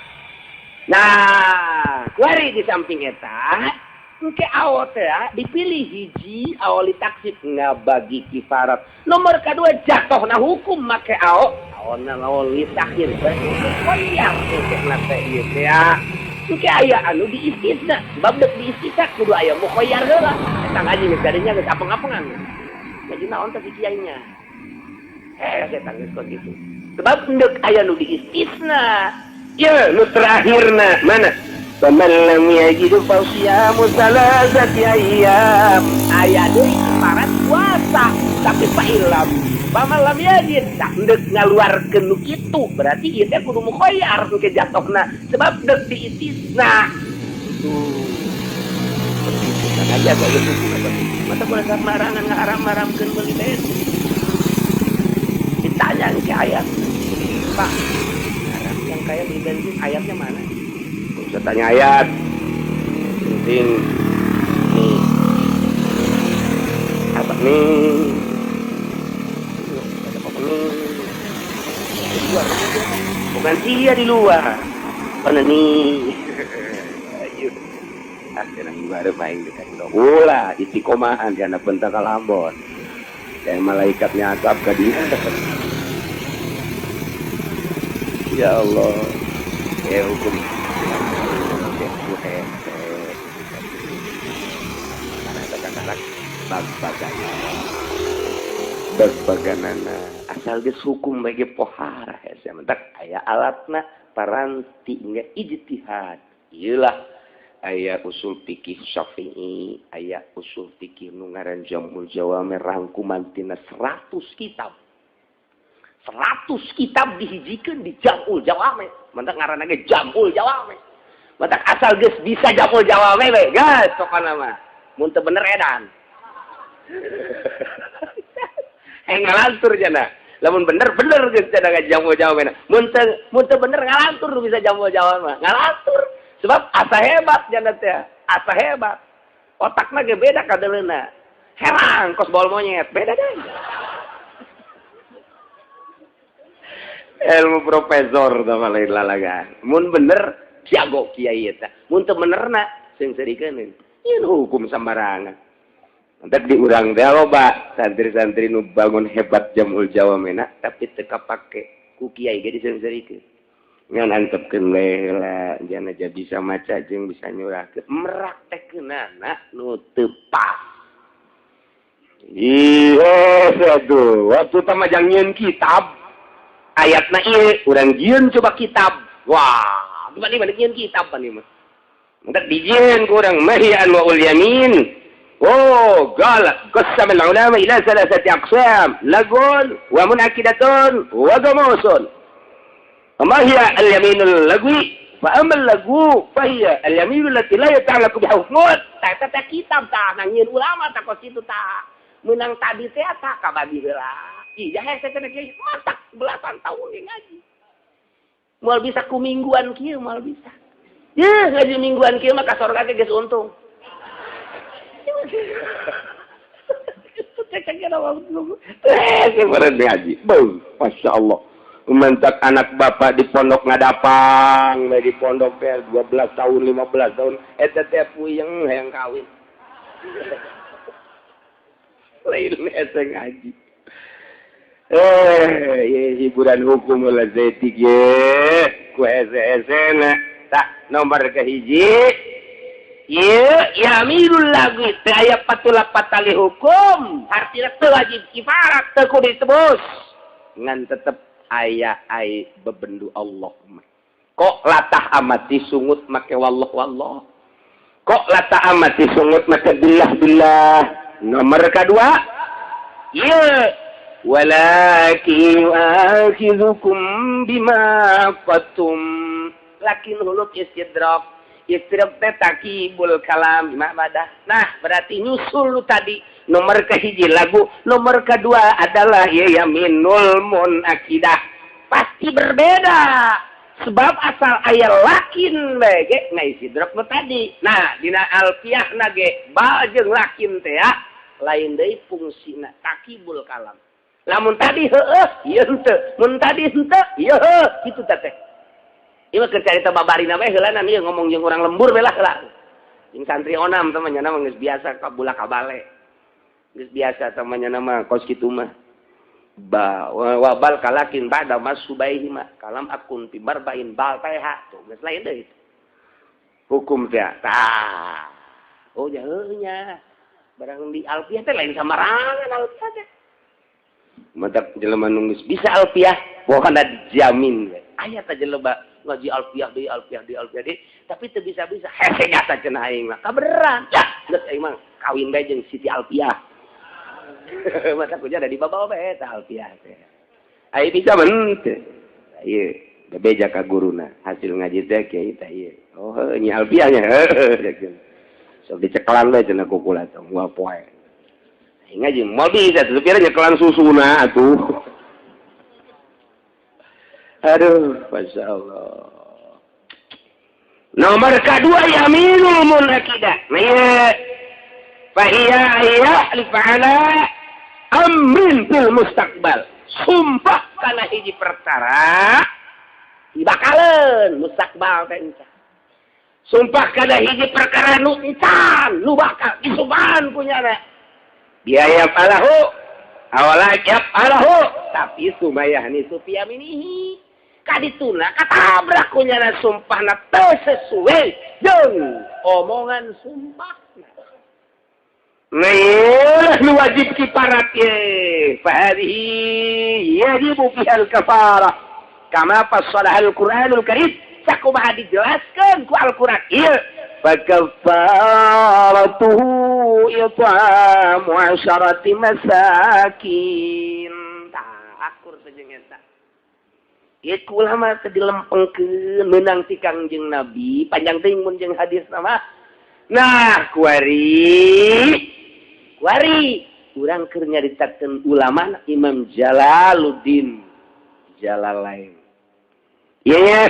Nah, kuari di samping eta engke awo teh dipilih hiji awali taksib ngabagi kifarat. Nomor kadua jatuhna hukum make awo, awona lawan takhir. Koyar engke na teh ieu teh. Engke aya anu diistisna, sebab deuk diistisna kudu aya mukhayyar heula. Eta ngaji geus gadinya geus apeng-apengan. Ngaji naon teh si kiainya. Saya geus kos kitu. Sebab deuk aya nu diistisna. Ye, nu terakhirna mana? Faman lam yajid fa siyamu salasati ayyam. Aya deui kifarat puasa, tapi fa ilam. Faman lam yajid tak deuk ngaluarkeun nu kitu, berarti ieu teh kudu mukhayyar engke jatohna sebab deuk diistisna. Tuh. Begitu kan aja geus hukum eta. Mata kula marangan ngaharam-haramkeun meuli bensin. Ditanya ke ayat. Pak, haram yang kaya beli bensin ayatnya mana? Bisa tanya ayat. Penting nih. Apa nih? Ada apa nih? Bukan dia di luar. Mana nih? Ayo. Ah, jangan baru main dekat ulah istiqomahan di anak bentak kalambon. Dan malaikatnya azab ke dia. Ya Allah. Ya hukum. Bag-baganana asal geus hukum bagi pohara hese mentak aya alatna paranti nya ijtihad. Ieulah aya usul fikih Syafi'i, aya usul fikih nu ngaran Jamul Jawami rangkuman tina 100 kitab. 100 kitab dihijikeun di Jamul Jawami. Mentak ngaranna ge Jamul Jawami. Mentak asal geus bisa Jamul Jawami we, geus pokona mah. Mun teu bener edan. Ngalantur jana. Lamun bener bener geus jana Jamul Jawami. Mun teu bener ngalantur nu bisa Jamul Jawami mah. Ngalantur. Sebab asa hebat jana teh, asa hebat. Otakna ge beda kadeleuna. Herang kos bol monyet, beda deh. Ilmu profesor tah lain lalagan. Mun bener jago kiai eta. Mun teu benerna seungseurikeun. Ieu hukum sembarangan. Entek di urang teh loba santri-santri nu bangun hebat Jamul Jawamena tapi teu kapake ku kiai ge diseungseurikeun. Ngan antepkeun we heula jana aja bisa maca jeung bisa nyurahkeun meraktekeunana nu teu pas. Ih, aduh, waktu teh mah jang nyieun kitab ayatna ieu urang jieun coba kitab. Wah, coba di mana nyieun kitab pan ieu mah. Entek dijieun ku urang mahian wa ul yamin. Oh, qala qassama al-ulama ila thalathati aqsam, lagun wa munakidatun wa gamusun. Ma hiya al-yaminul lagwi? Fa amma al-lagwu fa hiya al-yaminul lati la yata'allaqu bi hukmun. Ta ta kitab ta nangieun ulama ta kos kitu ta. Meunang tadi teh ta kabagi heula. Ih, hese teh kiai matak belasan tahun ge ngaji. Moal bisa ku mingguan kieu moal bisa. Yeuh, ngaji mingguan kieu mah ka sorga ge geus untung. Ngaji. Masya Allah. Mentak anak bapak di pondok ngadapang, di pondok teh 12 tahun, 15 tahun, eta teh puyeng hayang kawin. Lain hese ngaji. Hiburan hukum lah zetik ye, ku hese-hesena. Tak nomor kahiji. Ieu yaminul lagwi teu aya patula patali hukum, hartina teu wajib kifarat, teu kudu ditebus. Ngan tetep aya ai bebendu Allah mah. Kok latah amati sungut make wallah wallah. Kok latah amati sungut make billah billah. Nomor kedua, ieu walakin yu'akhidhukum bima qatum. Lakin huluk istidrak. Istidrak teh takibul kalam bima badah. Nah, berarti nyusul lu tadi nomor kehiji lagu, nomor kedua adalah ya yaminul munakidah. Pasti berbeda. Sebab asal aya lakin bae ge ngaistidrak nu tadi. Nah, dina alfiahna ge ba jeung lakin teh ya lain deui fungsina takibul kalam. Lamun tadi heueuh, ieu henteu. Mun tadi henteu, ieu heuh, kitu teh. Ieu mah keur carita babarina we heula ieu ngomong jeung urang lembur we lah heula. Jeung santri onam teh mah nya mah geus biasa ka bulak kabale. Geus biasa teh mah nya mah kos kitu mah. Ba wabal kalakin ba'da masubaihi ma kalam akun fi barbain bal teh tuh geus lain deui. Hukum teh tah. Oh jauh nya. Barang di alfiah teh lain samarangan alfiah teh. Mantap jelema nu geus bisa alfiah pokona dijamin we. Aya teh jelema ngaji alfiah deui alfiah deui alfiah deui tapi teu bisa-bisa hese nyata cenah aing mah kabeneran. Ya geus aing mah kawin bae jeung Siti Alfiah. Mata kuja ada di babawa bae eta Alfiah teh. Ai bisa men teu. Ieu bebeja ka guruna hasil ngaji teh kiai teh ieu. Oh heuh nya Alfiah nya heuh. Sok dicekelan bae cenah ku kula teh moal poe. Aing ngaji moal bisa tuh pira nyekelan susuna atuh. Aduh, Masya Allah. Nomor kedua yaminul munakidah. Nah, fahiya ya'lif ala amrin fil mustaqbal. Sumpah kana hiji perkara dibakaleun mustaqbal teh encan. Sumpah kana hiji perkara nu encan, nu bakal disumpahan punyana. Biaya falahu awala yaf'alahu tapi sumayahni sufiyaminihi. Kadituna katabrak kunyana sumpahna teu sesuai jeung omongan sumpahna. Nah, nu wajib kiparat ye. Fahadihi yajibu fiha al-kafarah. Kama fassalaha al-Qur'anul Karim. Sakumaha dijelaskeun ku Al-Qur'an ieu. Fakafaratuhu it'amu 10 masakin. Tah akur teh jeung eta. Ieu ku ulama teh dilempengkeun meunang ti Kangjeng Nabi, panjang teuing mun jeung hadis mah. Nah, kuari urang keur nyaritakeun ulama Imam Jalaluddin Jalalain. Ieu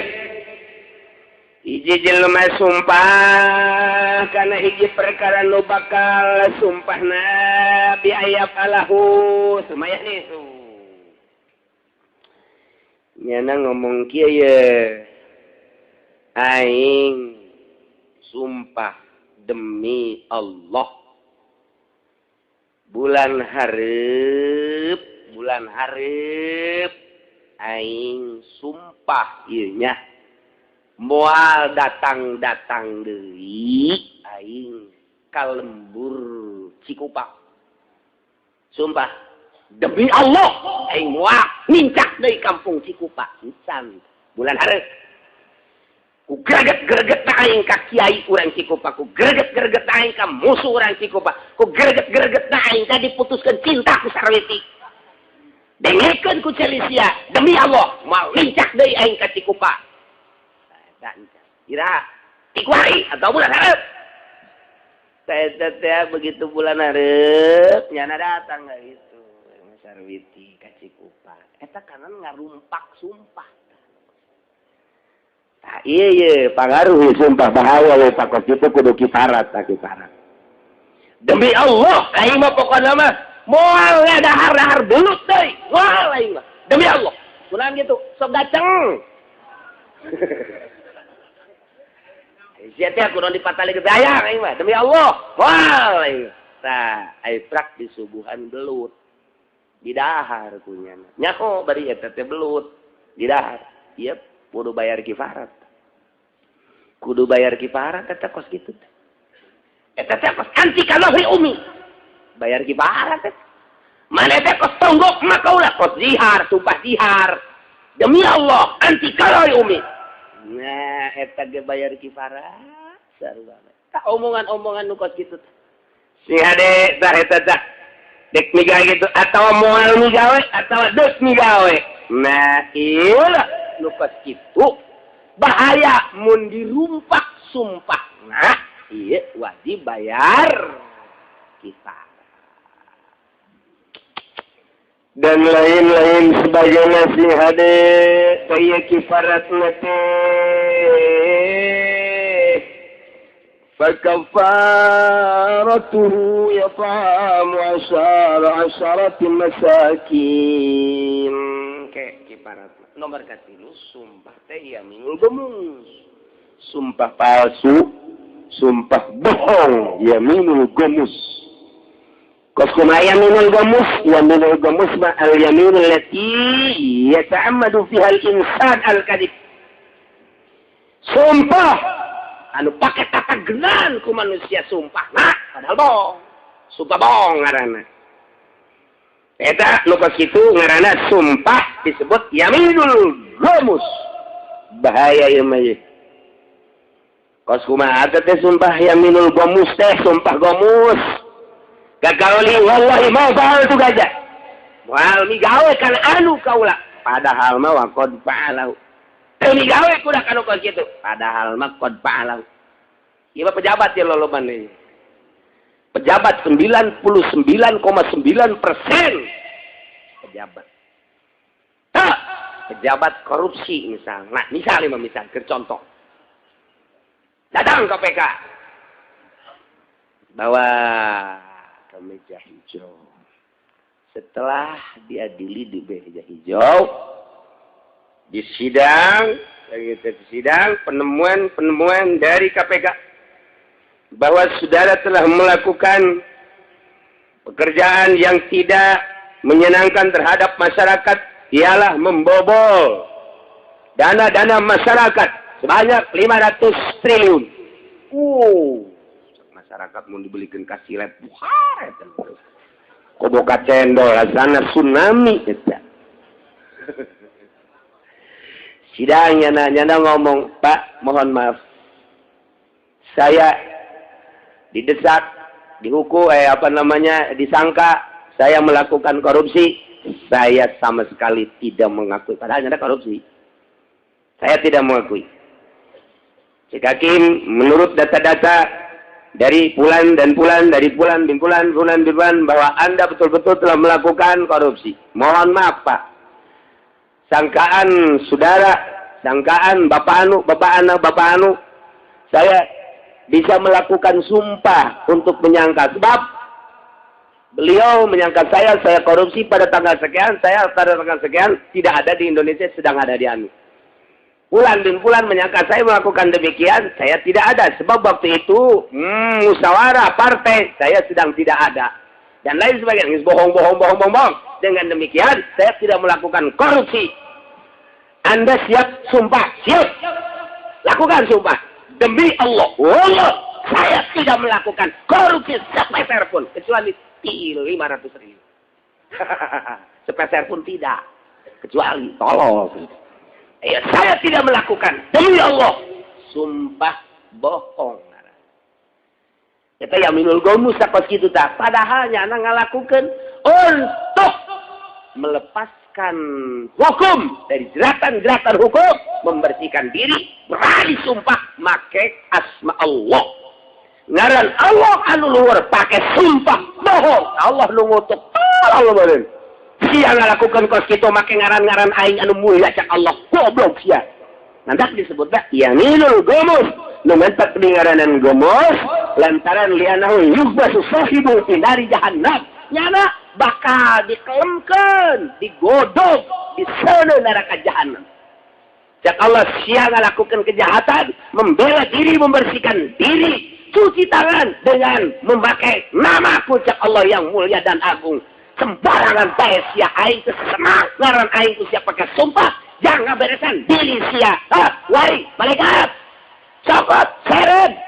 hiji jelema sumpah kana hiji perkara nu bakal sumpahna bi ayat alahu sumayah nisu. Nyana ngomong kieu ye. Aing sumpah demi Allah. Bulan hareup aing sumpah ieu nya. Moal datang-datang deui aing ka lembur Cikupa. Sumpah demi Allah aing moal nincak deui kampung Cikupa encan bulan hareup. Ku greget-greget aing ka kiai urang Cikupa, ku greget-greget aing ka musuh urang Cikupa, ku greget-greget aing ka diputuskeun cinta ku Sarwiti. Dengekeun ku Celisia demi Allah moal nincak deui aing ka Cikupa. Kira tikuari atau bulan hareup. Saya begitu bulan hareup nyana datang enggak gitu. Sarwiti ka Cikupa. Eta kanan ngarumpak sumpah. Tah ieu ye pangaruh sumpah bahaya we pakos kitu kudu kifarat tah kifarat. Demi Allah aing mah pokona mah moal dahar-dahar belut deui. Moal aing mah. Demi Allah. Kunaon kitu? Sok gaceng. Sia teh kudu dipatali ke dayang aing mah demi Allah. Moal aing. Tah ai prak disuguhan belut. Didahar kunyana. Nyaho bari eta teh belut. Didahar. Ieu kudu bayar kifarat. Kudu bayar kifarat eta kos kitu teh. Eta teh kos anti kalohi umi. Bayar kifarat teh. Mana teh kos tonggok mah kaula kos zihar, sumpah zihar. Demi Allah anti kalohi umi. Nah, eta ge bayar kifarat sarua. Tah omongan-omongan nu kos kitu teh. Si hade tah eta tah. Dek migawe gitu atawa moal migawe atawa deuk migawe. Nah, ieu lah nu kos kitu bahaya mun dirumpak sumpah. Nah, ieu wajib bayar kifarat. Dan lain-lain sebagainya si hade kaya kifarat teh. Fakafaratuhu yat'amu 10 masakin. Kayak kifarat nomor katilu sumpah teh yaminul ghamus. Sumpah palsu, sumpah bohong, yaminul ghamus. Kos kumaha yaminul ghamus? Yaminul ghamus ma al yaminul lati yata'ammadu fiha al insan al kadhib. Sumpah anu pake tatagenan ku manusia sumpah nah padahal bohong. Sumpah bohong ngaranna. Eta nu kos kitu ngaranna sumpah disebut yaminul ghamus. Bahaya ieu mah ieu. Kos kumaha teh sumpah yaminul ghamus teh sumpah ghamus. Gagauli wallahi ma fa'altu gaja. Moal migawe kana anu kaula. Padahal mah wa qad fa'alahu. Teu migawe kuda kanu kos kitu. Padahal mah qad fa'alahu. Ieu mah pejabat ye loloban ieu. Pejabat 99,9% pejabat. Tah, pejabat korupsi misalnya. Nah, misalnya mah misal keur contoh. Datang KPK, bawa ke meja hijau. Setelah diadili di meja hijau, di sidang, di sidang, penemuan-penemuan dari KPK bahwa saudara telah melakukan pekerjaan yang tidak menyenangkan terhadap masyarakat, ialah membobol dana-dana masyarakat sebanyak 500 triliun. Masyarakat mau dibelikan kasih lep, koboka cendol, rasana tsunami eta. Sidangnya nanya ngomong, "Pak, mohon maaf. Saya didesak, dihukum, apa namanya, disangka saya melakukan korupsi. Saya sama sekali tidak mengakui." Padahal ada korupsi. "Saya tidak mengakui." Cek hakim, menurut data-data dari bulan dan bulan, dari bulan bin bulan, bulan bin bulan, bahwa Anda betul-betul telah melakukan korupsi. Mohon maaf, Pak. Sangkaan saudara, sangkaan Bapak Anu, Bapak Anu, Bapak Anu, saya bisa melakukan sumpah untuk menyangka. Sebab beliau menyangka saya korupsi pada tanggal sekian, saya pada tanggal sekian, tidak ada di Indonesia, sedang ada di Anu. Bulan bin bulan menyangka saya melakukan demikian, saya tidak ada. Sebab waktu itu, musyawarah partai, saya sedang tidak ada. Dan lain sebagainya. Bohong, bohong, bohong, bohong, bohong. Dengan demikian, saya tidak melakukan korupsi. Anda siap sumpah? Siap. Lakukan sumpah. Demi Allah. Allah, saya tidak melakukan korupsi sepeser pun. Kecuali 500 ribu. Sepeser pun tidak. Kecuali tolong. Ya, saya tidak melakukan. Demi Allah. Sumpah bohong. Kita yaminul ghomus sakos kitu tah. Padahal nyana ngalakukan untuk melepaskan hukum dari jeratan-jeratan hukum, membersihkan diri, berani sumpah make asma Allah. Ngaran Allah anu luhur pakai sumpah bohong. Allah nu ngutuk. Allah beureun. Sia ngalakukan kos kitu make ngaran-ngaran aing anu mulia, cak Allah, goblok sia. Nanti disebutnya yaminul ghomus. Nu mentak di ngaranan ghomus lantaran lianahu yughmasu sahibu fi nari jahannam. Nyana bakal dikelemkeun, digodog di sana neraka jahannam. Cak Allah, sia ngalakukan kejahatan, membela diri, membersihkan diri, cuci tangan dengan memakai namaku, cak Allah yang mulia dan agung. Sembarangan bae sia, aing teu senang ngaran aing ku sia pakai sumpah, jangan beresan diri sia. Ah, wari malaikat. Cokot, seret,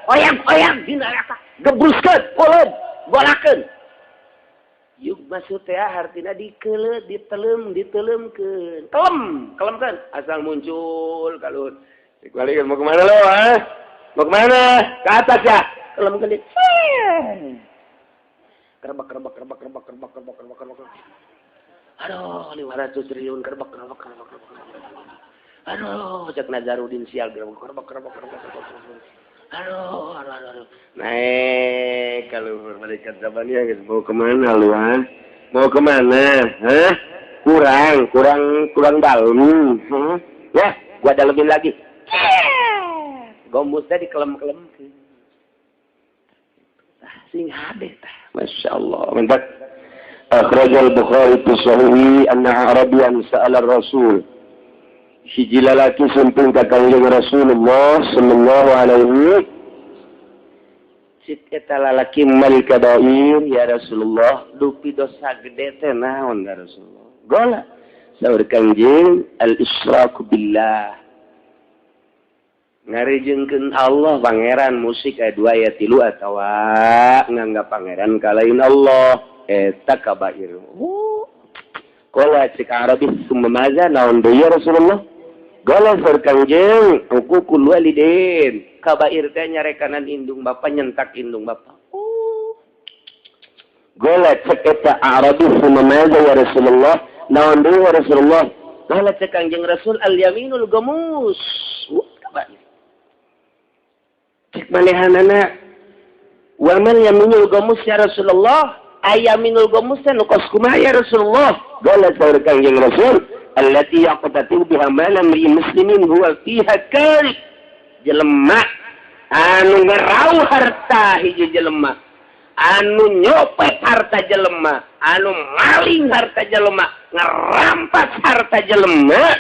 oyang-oyang di neraka, gebruskeun, uleun, golakeun. Yuk maksud teh artina dikeuleuh, ditelem, ditelemkeun. Kelem, kelemkeun asal muncul kalau balik mau kemana lo, ha? Mau kemana? Ke atas ya. Kelemkeun dia. Kerebak, kerebak, kerebak, kerebak, kerebak, kerebak, kerebak, kerebak. Aduh, 500 triliun kerebak, kerebak, kerebak, kerebak. Aduh, cek Nazarudin sial, kerebak, kerebak, kerebak, kerebak, kerebak. Aduh, aduh, aduh, aduh. Naik kalau malaikat zabaniyah, guys, mau kemana lu, ha? Mau kemana? Hah? Kurang, kurang, kurang dalam. Hah? Ya, gua dalemin lagi. Gomusnya dikelem-kelem. Sing hade tah. Masya Allah. Mantap. Akhrajal Bukhari fi sahihi anna Arabian sa'ala Rasul. Hiji lalaki sumping ka Kangjeng Rasulullah sallallahu alaihi. Cik eta lalaki, mal kabair ya Rasulullah, dupi dosa gede teh naon ya Rasulullah? Gola saur Kangjeng, al israku billah, ngarijengkeun Allah pangeran musik aya dua aya tilu atawa nganggap pangeran kalain Allah, eta kabair. Oh. Qala, cik Arabi, summa maza, naon deui ya Rasulullah? Gola saur Kangjeng, uququl walidain, kabair teh nyarekanan indung bapa, nyentak indung bapa. Oh. Gola cek eta Arabi, summa maza ya Rasulullah, naon deui ya Rasulullah? Gola cek Kangjeng Rasul, al yaminul ghamus. Wah, kabair. Cek manehanana, wa mal yaminul ghamus ya Rasulullah? Ayaminul ghamus teh nu kos kumaha ya Rasulullah? Gola saur Kangjeng Rasul, allati yaqtatu biha ma lam muslimin huwa fiha karib, jelema Anu ngerau harta hiji jelema, anu nyopet harta jelema, anu maling harta jelema, ngerampas harta jelema,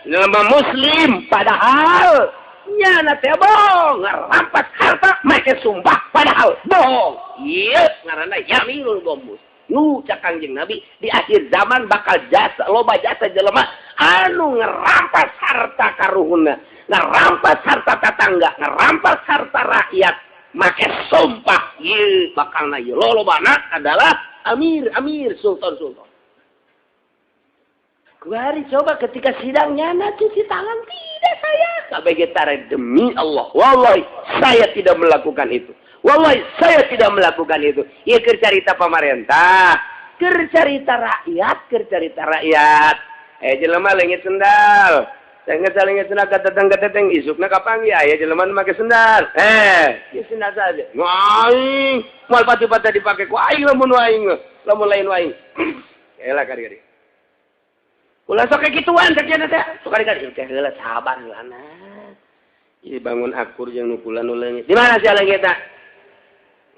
jelema muslim padahal nyana teh bohong, ngerampas harta make sumpah padahal bohong. Ieu ngaranna yaminul ghamus. Nu cak Kangjeng Nabi di akhir zaman bakal jasa loba jasa jelema anu ngerampas harta karuhunna, ngerampas harta tetangga, ngerampas harta rakyat make sumpah. Ieu bakalna ieu lolobana adalah amir-amir, sultan-sultan. Kuari coba ketika sidang nyana cuci tangan, tidak saya kabeh tare demi Allah, wallahi saya tidak melakukan itu. Wallahi saya tidak melakukan itu. Ieu keur carita pamarentah, keur carita rakyat, keur carita rakyat. Jelema leungit sendal. Leungit sendal kateteng-kateteng isukna kapanggih aya jelema nu make sendal. Ieu sendal saja. Aing moal pati-pati dipake ku aing lamun aing, lamun lain aing. Elah kari-kari. Ulah sok kituan cek nya teh. Sok kari-kari teh heula sabar heulana. Ieu bangun akur jeung nu kula nu leungit. Di mana sia leungitna?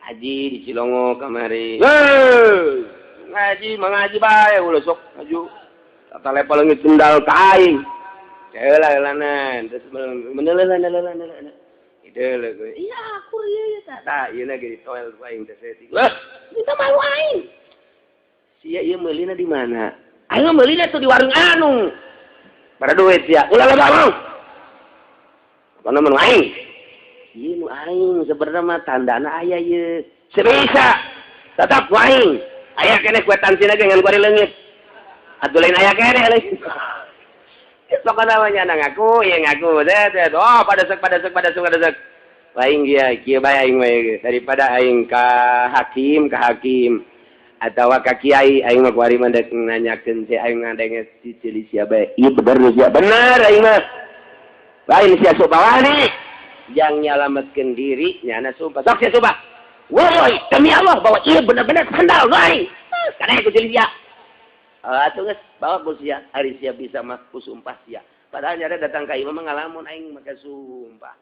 Ngaji di Cilongo kamari. Heuh, ngaji mengaji bae ulah sok maju. Tata lepa leungit sendal ka aing. Heula heulanan terus menelelan. Ideuleuh gue. Iya akur ieu tah. Tah ieu na ge ditoel ku aing teh saeutik. Wah, minta malu aing. Sia ieu meulina di mana? Aing meulina tuh di warung anu. Pada duit sia. Ulah loba mau. Kana mun aing. Ieu nu aing sebenarnya mah tandana aya ieu. Sebisa tetap ku aing. Aya keneh kuetansina ge ngan ku ari leungit. Atuh lain aya keneh leungit. Pokokna mah nya ngaku, ieu ngaku. Oh, pada sek. Aing ieu kieu bae aing mah daripada aing ka hakim atawa ka kiai aing mah kuari mah dek nanyakeun si aing ngadenge si cili sia bae. Ieu bener sia bener aing mah. Lain sia sok bawani yang nyalametkeun diri nyana sumpah. Sok sia sumpah. Woi, demi Allah bahwa ieu bener-bener sendal aing. Kana ku cili sia. Atuh geus bawa ku sia, ari sia bisa mah ku sumpah sia. Padahal nyada datang ka imah mah ngalamun aing make sumpah.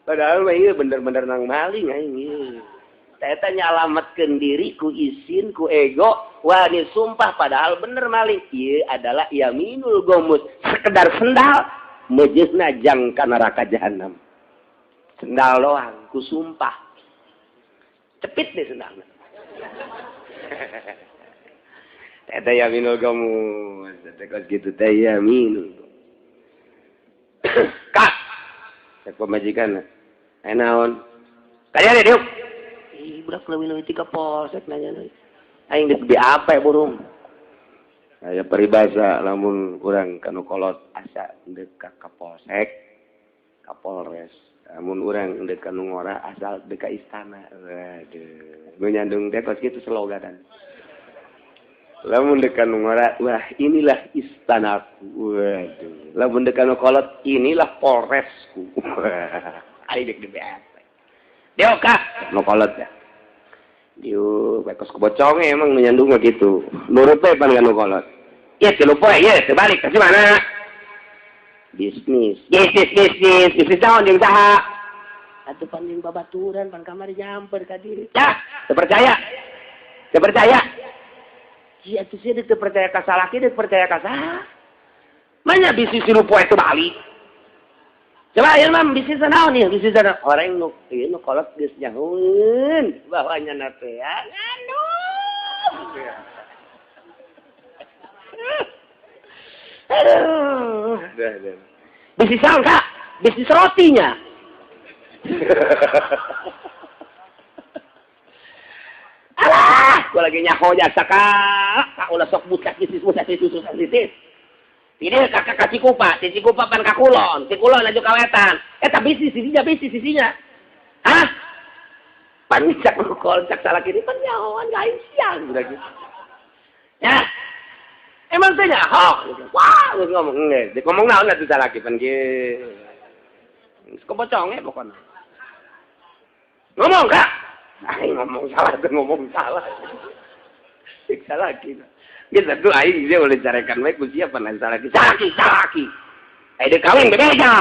Padahal mah ieu bener-bener nang maling aing ieu. Eta nyalametkeun diri ku isin ku ego wani sumpah padahal bener maling. Ieu adalah yaminul ghamus, sekedar sendal meujeusna jang ka neraka jahanam. Sendal doang ku sumpah. Cepit deh sendalna. Eta yaminul ghamus, eta kos kitu teh yaminul. Kak, cek pamajikan. Aya naon? Kaya deh diuk. Ih, budak leuwih-leuwih ti ka polsek nanya deui. Aing geus BAP burung. Aya peribahasa lamun urang kanu kolot asa deuk ka polsek, ka Polres. Lamun urang deuk ka nu ngora asal deuk ka istana. Waduh, nu nyandung teh kos kitu sloganan. Lamun deuk ka nu ngora, wah inilah istanaku. Waduh. Lamun deuk ka nu kolot, inilah Polresku. Aing deuk di BAP. Diuk ka nu kolot ya. Diuk kos kebocongnya emang nyandung mah gitu. Nurut we pan ka nu kolot. Ieu tilu poe ieu teu balik ka mana? Bisnis. Bisnis naon jeung saha? Atuh pan jeung babaturan pan kamari nyamper ka diri. Yah, teu percaya. Teu percaya. Sia atuh sia teu percaya ka salaki, teu percaya ka saha? Manya bisnis tilu poe teu balik. Coba ieu mah bisnis naon ieu? Bisnis naon? Orang nu ieu nu kolot geus nyahueun bahwa nya teh ya. Aduh. Aduh. Bisnis naon, Kak? Bisnis rotinya. Alah, gua lagi nyaho jasa Kak. Kak ulah sok bucak bisnis. Tidak kakak ka Cikupa, ti Cikupa pan ka Kulon, ti Kulon aju ka Wetan. Eta bisnis sisinya, Hah? Pan cak kol cak salah kiri pan nyahoan ka aing siang budak gitu. Ya. Emang teh nyaho. Wah, geus ngomong geus. Ngomong naon atuh salaki pan kieu. Geus keboconge pokona. Ngomong, Kak. Aing ngomong salah teh ngomong salah. Cek salaki. Geus atuh aing dia boleh carekan bae ku siapa lain salaki. Salaki. Eh dia kawin bebeja.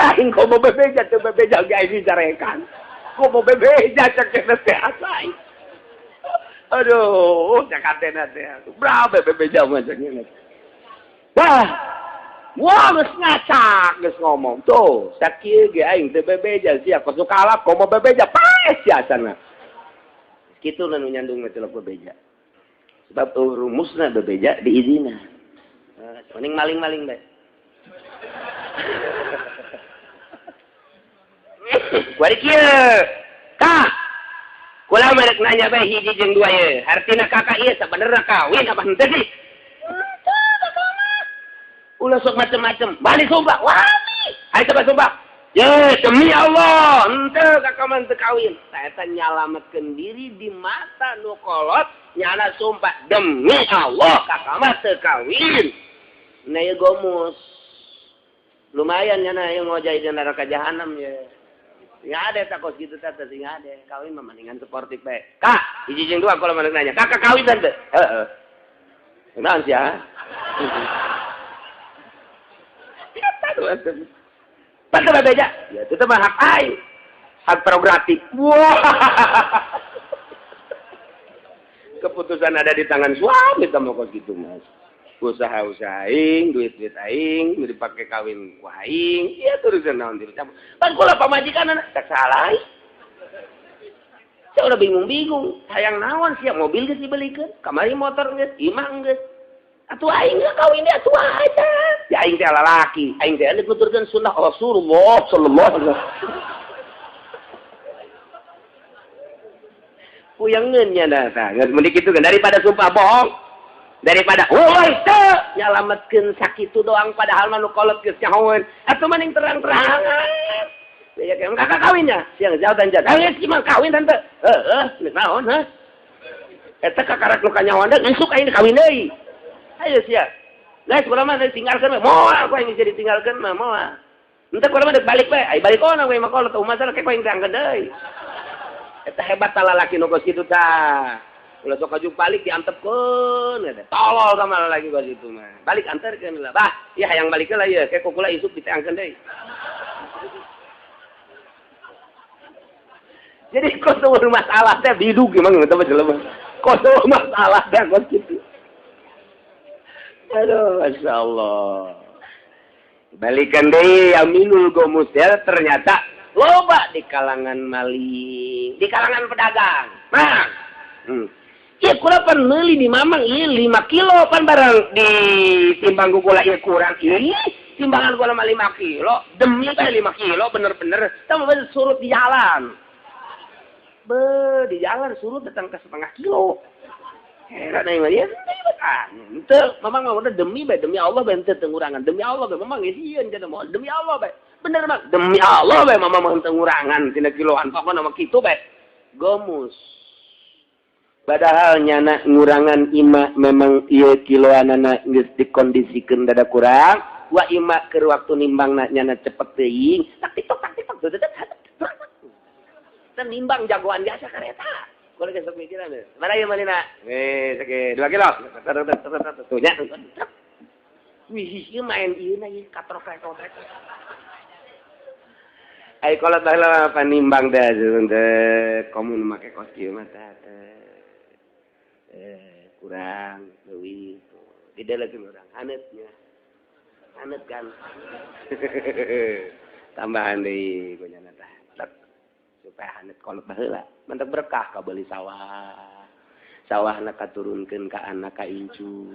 Ada aing komo bebeja teu bebeja ge aing dicarekan. Komo bebeja cek teh asa aing. Aduh, cek hatena teh. Berapa bebeja mah cek nya. Wah, wah geus ngacak geus ngomong. Tuh, sakieu ge aing teu bebeja sia kos kalap komo bebeja paes sia sana. Kitu nu nyandung mah celok bebeja. Sebab rumusna bebeja diizinan. Mending maling-maling bae. Kuari kieu. Kak. Kula mah rek nanya bae hiji jeung dua ye. Hartina kakak ieu sabenerna kawin apa henteu sih? Henteu kakak mah. Ulah sok macem-macem. Bali sumpah. Wani. Ayo coba sumpah. Ye, demi Allah, henteu kakak mah henteu kawin. Tah eta nyalametkeun diri di mata nu kolot, nyana sumpah demi Allah kakak mah teu kawin. Nah ieu gomus. Lumayan nyana ieu ngojai di neraka jahanam ye. Sing ada tak kos gitu teh sing ada. Kawin mah mendingan sportif bae. Kak, hiji jeung dua kalau mana nanya. Kakak kawin teh? Heeh. Naon sia? Eta tuh. Pantes bebeja. Ya itu mah hak aing. Hak prerogatif. Wah. Keputusan ada di tangan suami sama kos gitu, Mas. Usaha-usaha aing, duit-duit aing, dipake kawin ku aing, ieu urusan naon dicampur. Pan kula pamajikan anak tak salah. Saya udah bingung-bingung, hayang naon sia mobil geus dibelikeun, kamari motor geus, imah geus. Atuh aing geus kawin dia atuh aja. Ya aing teh lalaki, aing teh dituturkeun sunnah Rasulullah sallallahu alaihi wasallam. Puyangeun nya dah tah, geus mending kitu kan daripada sumpah bohong. Daripada woi teu nyalametkeun sakitu doang padahal mah nu kolot geus nyahoeun atuh mending terang-terangan. Ya kakak kawinnya siang jauh dan jauh. Geus mah kawin tante. Heeh, geus naon hah? Eta kakarak nu kanyahoan deui isuk aing kawin deui. Ayo sia. Geus kula mah ditinggalkeun we. Moal ku aing jadi ditinggalkeun mah moal. Henteu kula mah deuk balik we. Ai balik ona we mah kolot masalah ke ku aing diangkeun deui. Eta hebat ta lalaki nu geus kitu tah. Ulah sok aju balik diantepkeun eta. Tolol sama lalaki geus kitu mah. Balik anterkeun lah. Bah, ieu hayang balik lah ieu, ke kukula isuk diteangkeun deui. Jadi kos masalah teh bidug emang eta mah jelema. Kos masalah teh kos kitu. Aduh, Masya Allah. Balikan deui Aminul Gomus ya, ternyata loba di kalangan maling, di kalangan pedagang. Mang. Ieu kula pan meuli di mamang ieu 5 kilo pan barang di timbang kula ieu kurang ieu. Timbangan kula mah 5 kilo, demi teh 5 kilo bener-bener tah surut di jalan. Be, di jalan surut datang ke setengah kilo. Heran aing mah ya, henteu, mamang mah udah demi bae, demi Allah bae henteu ngurangan. Demi Allah bae mamang geus sieun cenah moal demi Allah bae. Bener Mang, demi Allah bae mamang mah henteu ngurangan tina kiloan pokona mah kitu bae. Gomus. Padahal nyana ngurangan ima memang ieu kiloanana geus dikondisikeun dada kurang, wa ima keur waktu nimbangna nyana cepet teuing, tak titok tak titok. Nimbang jagoan biasa kareta. Kula geus sok mikiran. Mana ieu manina? Sake 2 kilo. Tuh nya. Wih, ieu main ieu na ieu katrok-katrok. Ai kolot baheula panimbang teh teh komun make kos kieu mah teh. Kurang leuwih. Didelekeun urang haneutnya. Haneut kan. Tambahan deui ku nyana tah. Supaya haneut kolot baheula mantap berkah kabeuli sawah sawahna katurunkeun ka anak ka incu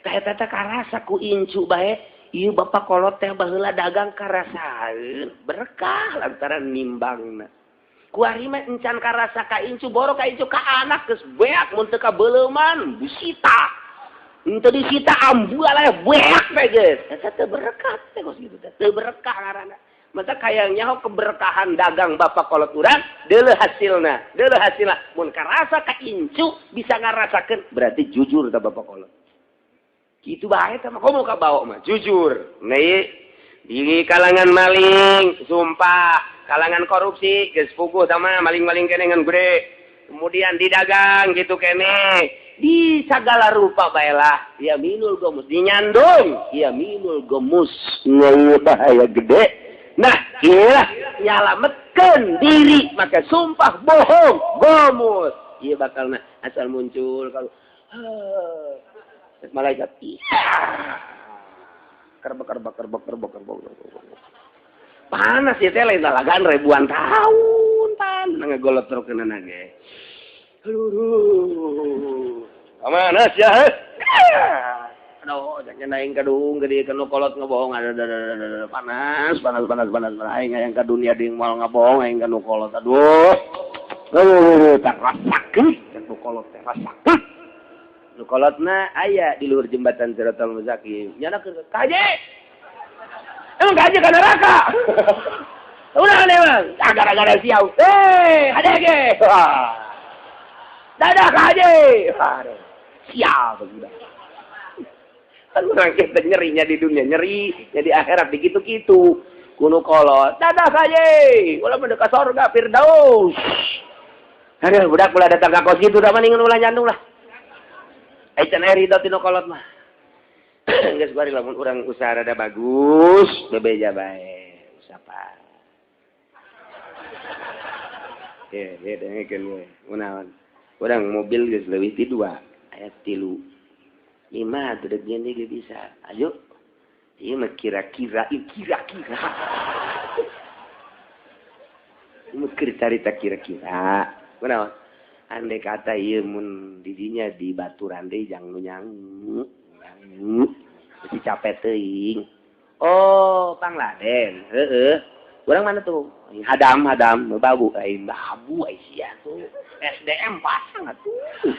tah eta teh karasa ku incu bae ieu bapak kolot teh baheula dagang karasaeun berkah lantaran nimbangna kuari mah encan karasa ka incu boro ka incu ka anak geus beak mun teu kabeuleuman disita henteu disita ambual aya beak bae geus eta teh berkah teh geus kitu teh teu berkah ngaranna. Maka kayaknya keberkahan dagang bapak kolot urang deuleu hasilna, deuleu hasilna. Mun karasa ka incu bisa ngarasakeun berarti jujur ta bapak kolot. Kitu bae tah mah komo ka bawa mah jujur. Nah di kalangan maling, sumpah, kalangan korupsi geus puguh tah mah maling-maling keneh ngan gede. Kemudian didagang gitu keneh. Di segala rupa baelah, ya minul gomus dinyandung, ya minul gomus. Nya bahaya gede. Nah, iyalah nyalametkeun diri maka sumpah bohong gomus. Ieu bakalna asal muncul kalau malaikat kerbek kerbek kerbek kerbek kerbek. Panas ya teh lain lalagaan ribuan tahun pan ngagolot terus kena ge. Aduh. Panas ya. Aduh, jangan aing kadung gede kanu kolot ngebohong aduh panas panas panas panas aing hayang ka dunia deui moal ngabohong aing kanu kolot aduh. Aduh, tak rasakeun kanu kolot teh rasakeun. Nu kolotna aya di luhur jembatan Siratal Mustaqim. Nyana keur kaje. Emang kaje ka neraka. Ulah emang gara-gara siau. Eh, hadege. Dadah kaje. Sial sudah. Kan orang kita nyerinya di dunia, nyeri jadi akhirat begitu-gitu. Kuno kolot, dadah kaje. Ulah mendekat surga Firdaus. Aduh, budak ulah datang ka kos kitu da mendingan ulah nyandung lah. Ai can aya ridho tinu kolot mah. Geus bari lamun urang usaha rada bagus, bebeja bae. Usapa. Ye, ye dengekeun we. Kunaon? Urang mobil geus leuwih ti 2, aya 3. 5 atuh deuk nyeun ge bisa. Ayo. Ieu mah kira-kira, kira-kira. Ieu mah keur carita kira-kira. Kunaon? Andai kata ieu mun didinya di baturan deui jang nu nyangu. Mesti capek teuing. Oh, Pangladen. Heeh. Urang mana tuh? Hadam, hadam, babu, aing babu ai sia tuh. SDM pasang atuh.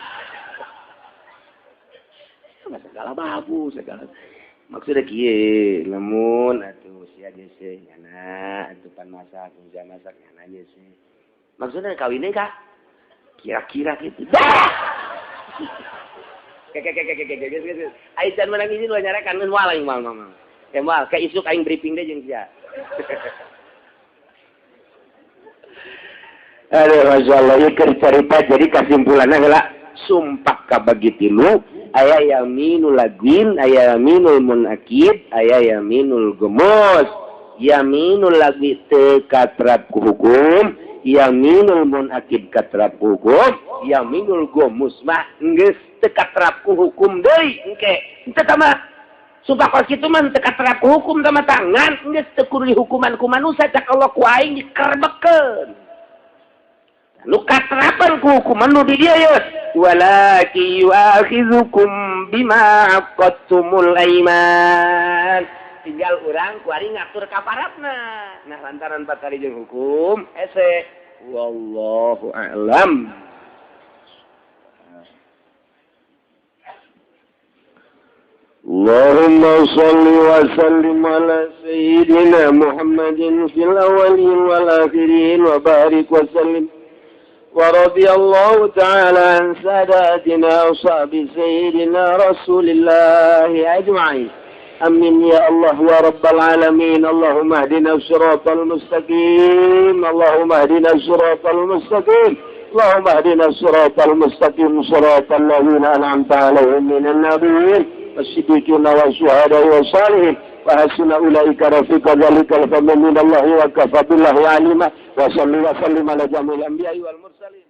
Segala babu, segala. Maksudnya kieu, lamun atuh sia geus nyana, atuh pan masak, sia masak nyana geus. Maksudnya kawin ka? Kira-kira gitu. Dah. Keke. Ai can menang izin ulah nyarekan geus moal aing moal mama. Ke moal, ke isuk aing briefing deui jeung sia. Aduh, masyaallah ieu keur carita jadi kasimpulanna heula sumpah kabagi tilu, aya yaminul lagwin, aya yaminul munakid, aya yaminul gemus. Yaminul lagwi teu katrap ku hukum, yaminul munakid katrap ku hukum, yaminul gomus mah geus teu katrap ku hukum deui engke. Teu tama sumpah kos kitu mah teu katrap ku hukum tama tangan geus teu kudu dihukuman ku manusia cak Allah ku aing dikerbekkeun. Nu katrapan ku hukuman nu di dieu ye walaki yu'akhidzukum bima aqadtumul aiman. Tinggal urang kuari ngatur kaparatna. Nah lantaran patari jeung hukum hese wallahu a'lam. Allahumma shalli wa sallim ala sayyidina Muhammadin fil awwalin wal akhirin wa barik wa sallim. ورضي الله تعالى عن ساداتنا وصحب سيدنا رسول الله أجمعين. أمين يا الله يا رب العالمين. اللهم اهدنا الصراط المستقيم، اللهم اهدنا الصراط المستقيم، اللهم اهدنا الصراط المستقيم، صراط الذين أنعمت عليهم من النبيين والصديقين والشهداء والصالحين وحسن أولئك رفيقا. ذلك الفضل من الله وكفى بالله عليما. وصلي وسلم على جميع الأنبياء والمرسلين.